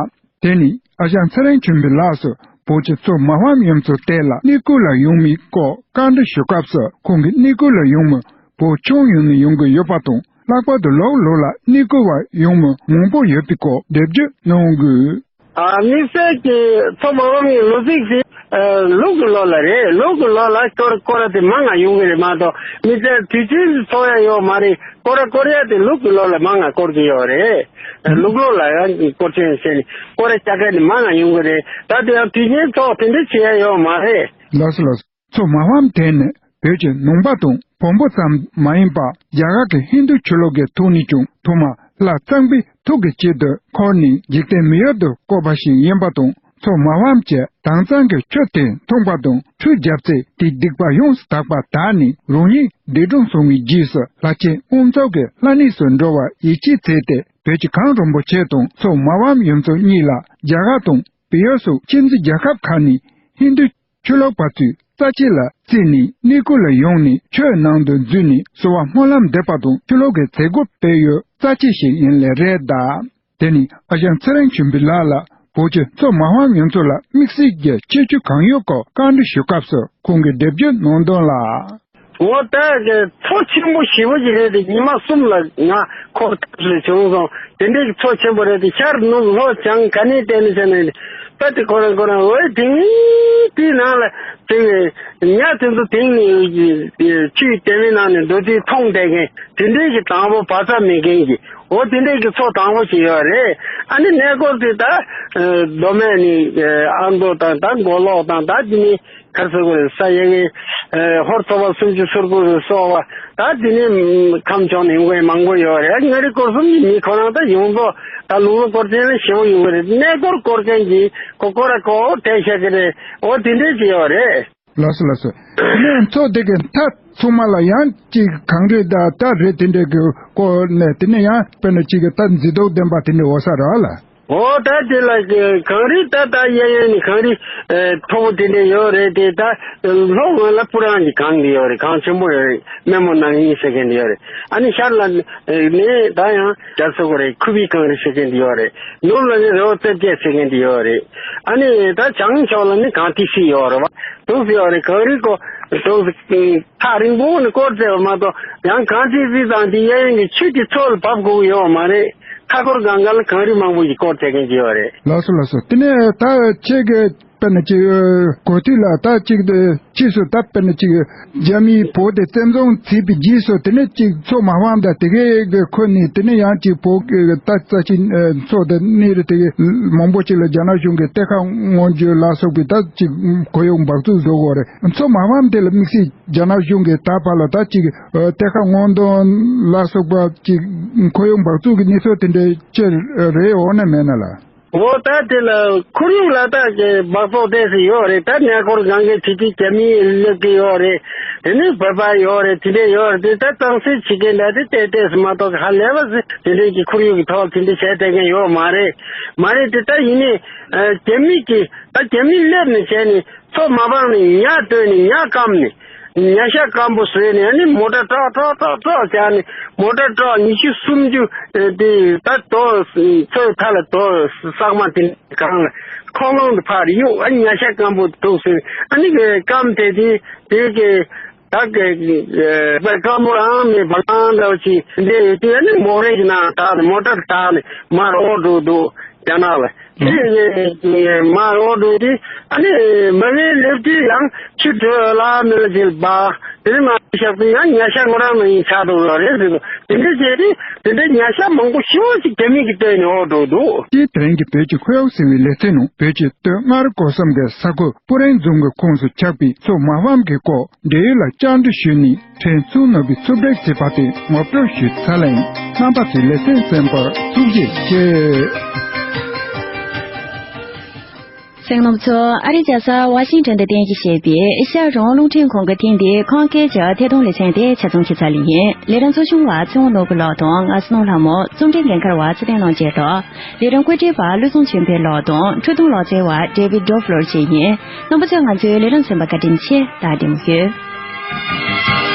དེ་ནས་ཨ་ཞང་ཚེ་རིང་ཆོས་འཕེལ་ལགས་སུ་བོད་ཀྱི་མཚོ་མ་ཕམ་གཡུ་མཚོ་དེ་ལ་གནས་སྐོར་ལ་ཡོང་མིའི་སྐོར་བཀའ་འདྲི་ཞུ་སྐབས་སུ། ཁོང་གིས་གནས་སྐོར་ལ་ཡོང་མི་བོད་ཁྱོན་ཡོངས་ནས་ཡོང་གི་ཡོད་པ་དང་། ལྷག་པར་དུ་ལོགས་ལོགས་ལ་གནས་སྐོར་བ་ཡོང་མི་མང་པོ་ཡོད་པའི་སྐོར་འགྲེལ་བརྗོད་གནང་དགོས། ཨ་དམིགས་བསལ་གྱི་མཚོ་མ་ཕམ་གྱི་ལོ་ཚིགས་དེ་ཨ་ལུག་གི་ལོ་ལ་རེད། ལུག་གི་ལོ་ལ་སྐོར་སྐོར་ར་དེ་མང་ང་ཡོང་གི་རེད་མ་གཏོགས། དམིགས་བསལ་དུས་ཆེན་ཚོགས་ཡ་ཡོད་མ་རེད། སྐོར་ར་སྐོར་ཡ་དེ་ལུག་གི་ལོ་ལ་མང་ང་སྐོར་གི་ཡོད་རེད། ལུག་ལོ་ལ་ཡང་སྐོར་ཆེན་བྱས་ནས་སྐོར་ར་རྒྱག་མཁན་དེ་མང་ང་ཡོང་གི་རེད། ད་དེ་ཡང་དུས་ཆེན་ཚོགས་དེ་འདྲ་བྱེད་ཡ་ཡོད་མ་རེད། ལགས་སོ་ལགས་སོ། མཚོ་མ་ཕམ་དེ་ནི་བོད་ཀྱི་ནང་པ་དང་བོན་པོ་ཙམ་མ་ཡིན་པར། རྒྱ་གར་གྱི་ཧིན་རྡུ་ཆོས་ལུགས་ཀྱི་ཐོག་ནས་ཀྱང་ཐོག་མར་ལྷ་གཙང་པོའི་ཐུགས་ཀྱི་དཀྱིལ་དུ་འཁོར་ནས་འཇིག་རྟེན་མི་ཡུལ་དུ་བསྐོར་བ་ཞིག་ཡིན་པ་དང་། མཚོ་མ་ཕམ་གྱི་དྭངས་གཙང་གི་ཆུ་དེ་འཐུང་པ་དང་ཁྲུས་བརྒྱབ་ཚེ། དེའི་སྡིག་པ་ཡོངས་སུ་དག་པ་དག་ནས་རང་ཉིད་འདས་གྲོངས་སོང་བའི་རྗེས་སུ་ལྷ་ཆེན་དབང་ཕྱུག་གི་ལྷ་གནས་སུ་འགྲོ་བར་ཡིད་ཆེས་བྱས་ཏེ། བོད་ཀྱི་གངས་རིན་པོ་ཆེ་དང་མཚོ་མ་ཕམ་གཡུ་མཚོ་གཉིས་ལ་རྒྱ་གར་དང་བལ་ཡུལ་སོགས་ཕྱི་འབྲེལ་རྒྱལ་ཁབ་ཁག་ནས་ཧིན་རྡུ་ཆོས་ལུགས་པ་ཚོས་རྩ་ཆེ་ལ་བརྩིས་ནས་གནས་སྐོར་ལ་ཡོང་ནས་ཆོས་ནང་དུ་འཛུལ་ནས་གསོལ་བ་སྨོན་ལམ་འདེབས་པ་དང་ཆོས་ལུགས་ཀྱི་མཛད་སྒོ་སྤེལ་ཡུལ་རྩ་ཆེ་ཞིག་ཡིན་ལེ་རེད་ད། དེ་ནས་ཨ་ཞང་ཚེ་རིང་ཆོས་འཕེལ་ལགས་ལ་བོད་ཀྱི་མཚོ་མ་ཕམ་གཡུ་མཚོ་ལ་དམིགས་བསལ་གྱི་ཁྱད་ཆོས་གང་ཡོད་སྐོར་བཀའ་འདྲི་ཞུ་སྐབས་སུ་ཁོང་གིས་འགྲེལ་བརྗོད་གནང་དོན་ལ། འོ་ད་གི་མཚོ་ཆེན་པོ་ཞེ་པོ་ཞིག་རེད་དེ། ཉི་མ་གསུམ་ལ་ང་འཁོར་ཐུབ་སུ་བྱུང་སོང་། དེ་འདྲའི་གི་མཚོ་ཆེན་པོ་རེད་དེ། ཤར་ནུབ་ལྷོ་བྱང་ག་ནས་བལྟས་ནས་བྱས་ནས་ད་དེ་ཁོ་རང་ཁོ་རང་འོད་དེ་ནི་དེའི་ནང་ལ་དེ་ཉ་དེ་ཚོ་དེང་ནས་ཆུའི་ལྟེ་བའི་ནང་ནས་འགྲོ་དུས་མཐོང་བསྡད་མཁན་དེ་འདྲའི་གི་དང་པོ་བ་ཚ་མེད་མཁན་གྱི། འོ་དེ་འདྲའི་གི་མཚོ་དང་པོ་ཞིག་ཡོད་རེད། ཨ་ནི་གནས་སྐོར་དེ་ད་མདོ་སྨད་ནས་ཨ་མདོ་དང་ད་མགོ་ལོག་དང་ད་དེ་ནས། ག་རེ་ཟེར་དགོས་རེད། ས་ཡ་གི་ཧོར་ཚོ་པ་སུམ་ཅུ་སོ་དགུ་རུ་སོགས་པ། ད་དེ་ནས་ཁམས་ཕྱོགས་ནས་ཡོང་མཁན་མང་པོ་ཡོད་རེད། མངའ་རིས་སྐོར་གསུམ་གྱི་མི་ཁོ་རང་ད་ཡོངས་རྫོགས་ ད་ལུང་པ་སྐོར་ཅན་ལ་ཞེ་པོ་ཡོང་གི་རེད། གནས་སྐོར་སྐོར་མཁན་གྱི་ཁོ་སྐོར་ར་ཁོ་དེ་བཤད་ཀྱི་རེད། འོ་དེ་འདྲས་ཅིག་ཡོད་རེད། ལགས་སོ་ལགས་སོ། དེ་ནས་མཚོ་དེ་གི་མཐའ་ཚང་མ་ལ་ཡང་ཅིག་གངས་རི་དང་ད་རི་དེ་འདྲས་ཀྱི་སྐོར་ནས་དེ་ནས་ཡང་དཔེར་ན་ཅིག་གི་ད་མཛེས་སྡུག་ལྡན་པ་དེ་འདྲས་འོ་ས་ར་ལ། འོ་ད་དེ་ལ་གངས་རི་ད་ད་གཡས་གཡོན་ནས་གངས་རི་ཨེ་མཐོ་པོ་དེ་འདྲས་ཡོད་རེད་དེ། ད་ལྷོ་ངོས་ལ་སྤུ་རངས་ཀྱི་གངས་དེ་ཡོད་རེད། གངས་ཆེན་པོ་ཡོད་རེད། སྨན་མོ་ནག་ཉིལ་ཟེར་མཁན་དེ་ཡོད་རེད། ཨ་ནི་ཤར་ལ་ནས་ད་ཡང་རྒྱ་སོ་གོ་རེད། ཁུ་བི་གངས་རི་ཟེར་མཁན་དེ་ཡོད་རེད། ནུབ་ལ་ནི་རི་བོ་རྩེ་བརྒྱད་ཟེར་མཁན་དེ་ཡོད་རེད། ཨ་ནི་ད་བྱང་ཕྱོགས་ལ་ནི་གངས་ཏི་སེ་ཡོད་རེད་བ། འདུག་སེ་ཡོད་རེད། གངས་རི་ཀོ་འདུག་སེ་ཐག་རིང་པོ་ནས་སྐོར་བྱས་པ་མ་གཏོགས་ཡང་གངས་ཏི་སེ་དང་དེ་གཡས་གཡོན་གྱི་ཆུ་དེ་མཚོ་ལ་བབས་དགོས་ཀྱི་ཡོད་མ་རེད། མཐའ་འཁོར་སྒང་ག་ལ་གངས་རི་མང་པོ་ཞིག་སྐོར་བྱེད་མཁན་ཅིག་ཡོད་རེད། ལགས་སོ་ལགས་སོ། དེ་ནས་ད་ཁྱེད་ཀྱི་དཔེར་ན་ཅིག་གོ་དུས་ལ་ད་ཅིག་ཕྱིས་སུ་ད་དཔེར་ན་ཅིག་རྒྱ་མིའི་བོད་དེ་བཙན་བཟུང་བྱས་པའི་རྗེས་སུ་དེ་ནས་ཅིག་མཚོ་མ་ཕམ་དང་དེ་གའི་གི་ཁུལ་ནས་དེ་ནས་ཡང་ཅིག་བོད་ཀྱི་ད་རྩ་ཆེན་མཚོ་དང་གནས་རི་དེ་གའི་མང་པོ་ཅིག་ལ་རྒྱ་ནག་གཞུང་གིས་གཏེར་ཁ་སྔོག་འདོན་ལ་སོགས་པའི་ད་ཅིག་ཁོར་ཡུག་འབག་བཙུགས་བཟོ་དགོས་རེད། མཚོ་མ་ཕམ་དེ་ལ་དམིགས་བསལ་རྒྱ་ནག་གཞུང་གིས་ད་བར་ལ་ད་ཅིག་གཏེར་ཁ་སྔོག་འདོན་ལ་སོགས་པ་ཅིག་ཁོར་ཡུག་འབག་བཙུགས་ཀྱི་གནས་ཚུལ་དེ་འདྲ་ཅིག་རེད་འོ་ན་མེད་ན་ལ། འོ་ད་དེ་ལ་ཁོར་ཡུག་ལ་ད་གི་འབག་བཙོག་ཏོག་ཙམ་ཡོད་རེད། ད་གནས་སྐོར་སྒང་གའི་དེ་དུས་རྒྱ་མི་སླེབས་ཀྱི་ཡོད་རེད། དེ་ནས་བོད་པ་ཡོད་རེད། དེ་འདྲས་ཡོད་རེད། དེ་ད་གཙང་སེལ་བྱེད་མཁན་འདྲ་དེ་ཏོག་ཙམ་མ་གཏོགས་ཧ་ལས་པ་ཟིག་དེ་འདྲས་ཀྱི་ཁོར་ཡུག་གི་ཐོག་དེ་འདྲས་བྱས་བསྡད་མཁན་ཡོད་མ་རེད། མ་རེད་དེ་ད་ཡིན་ནའི་རྒྱ་མི་གི་ད་རྒྱ་མི་སླེབས་ནས་བྱས་ནས་མཚོ་མ་སྤངས་ནས་ཉ་བཏོན་ནས་ཉ་སྐམ་ནས། ཉ་ཤ་སྐམ་པོ་བཟོས་ནས་ཨ་ནི་མོ་ཊ་ཀྲོག་ཀྲོག་ཀྲོག་ཀྲོག་བྱས་ནས་མོ་ཊ་ཀྲོག་ཉི་ཤུ་སུམ་ཅུ་དེ་ད་རྡོ་མཚོའི་མཐའ་ལ་རྡོ་གསར་མ་དེ་གང་ལ་ཁོག་ལོང་དུ་ཕར་གཡུག་ཨ་ཉ་ཤ་སྐམ་པོ་འདུག་ཟེར། ཨ་ནི་སྐམ་དེ་དེ་དེ་གི་ད་གི་སྐམ་པོ་རང་མེད་པ་ལང་འདྲ་བ་ཅིག་འདི་ཡོད་དུས་ཨ་ནི་མོ་རེ་གི་ནང་བཏགས་ནས་མོ་ཊ་བཏགས་ནས་མར་འོ་འགྲོ་འདུག་རྒྱ་ནག་ལ། དེ་ནས་མར་འོ་འགྲོ་དུས་ཨ་ནི་མ་ངའི་སླེབས་དུས་ཡང་ཆུ་དྲོད་ལ་མི་ལ་ཅིག་འབག་དེ་ནས་མར་བཞག་དུས་ཡང་ཉ་ཤ་ཁོ་རང་ལ་ཡིན་ཆགས་འགྲོ་གི་རེད་ཟེར་འདུག་དེ་འདྲ་བྱས་དུས་དེ་འདྲའི་ཉ་ཤ་མང་པོ་ཞེ་པོ་ཅིག་རྒྱ་མི་གིས་བཏོན་ནས་འོ་འགྲོ་འདུག་དེའི་དེ་རིང་གི་བོད་ཀྱི་ཁོར་ཡུག་ཟེར་བའི་ལེ་ཚན་ནང་བོད་ཀྱི་སྟོད་མངའ་རིས་སྐོར་གསུམ་གྱི་ས་ཁུལ་སྤུ་རེང་རྫོང་གི་ཁོངས་སུ་ཆགས་པའི་མཚོ་མ་ཕམ་གྱི་སྐོར་འབྲེལ་ཡོད་ལ་བཅར་འདྲི་ཞུས་ནས། ཕྲན་ཚུགས་ནོར་བུས་རྩོམ་སྒྲིག་བྱས་པ་དེ་ངོ་སྤྲོད་ཞུས་ཚར་ལེ་ཡིན། རྣམ་པ་ཚོས་ལེ་ཚན་གསན་པར་ཐུགས་རྗེ་ཆེ། གསན་མཁན་རྣམ་པ་ཚོ། ཨ་རིའི་རྒྱལ་ས་ཝ་ཤིང་ཊོན་དུ་རྟེན་གཞི་བྱས་པའི་ཨེ་ཤ་ཡ་རང་དབང་རླུང་འཕྲིན་ཁང་གི་ཐེངས་འདིའི་ཁམས་སྐད་ཀྱི་ཐད་གཏོང་ལེ་ཚན་དེ་ཆ་ཚང་བྱས་ཚར་ལེ་ཡིན། ལས་རིམ་གཙོ་སྐྱོང་བ་ཚེ་དབང་ནོར་བུ་ལགས་དང་ང་བསོད་ནམས་ལྷ་མོ། རྩོམ་སྒྲིག་འགན་འཁུར་བ་ཚེ་བརྟན་ལྷུན་གྲུབ་དང་། ལས་རིམ་བཀོད་སྒྲིག་པ་བློ་བཟང་ཆོས་འཕེལ་ལགས་དང་འཕྲོས་དོན་ལག་རྩལ་བ་ཌེ་བིད་ཌོབ་ལར་བཅས་ཡིན། རྣམ་པ་ཚོས་ང་ཚོའི་ལས་རིམ་གསན་པར་བཀའ་དྲིན་ཆེ། ད་བདེ་མོ་བྱོས།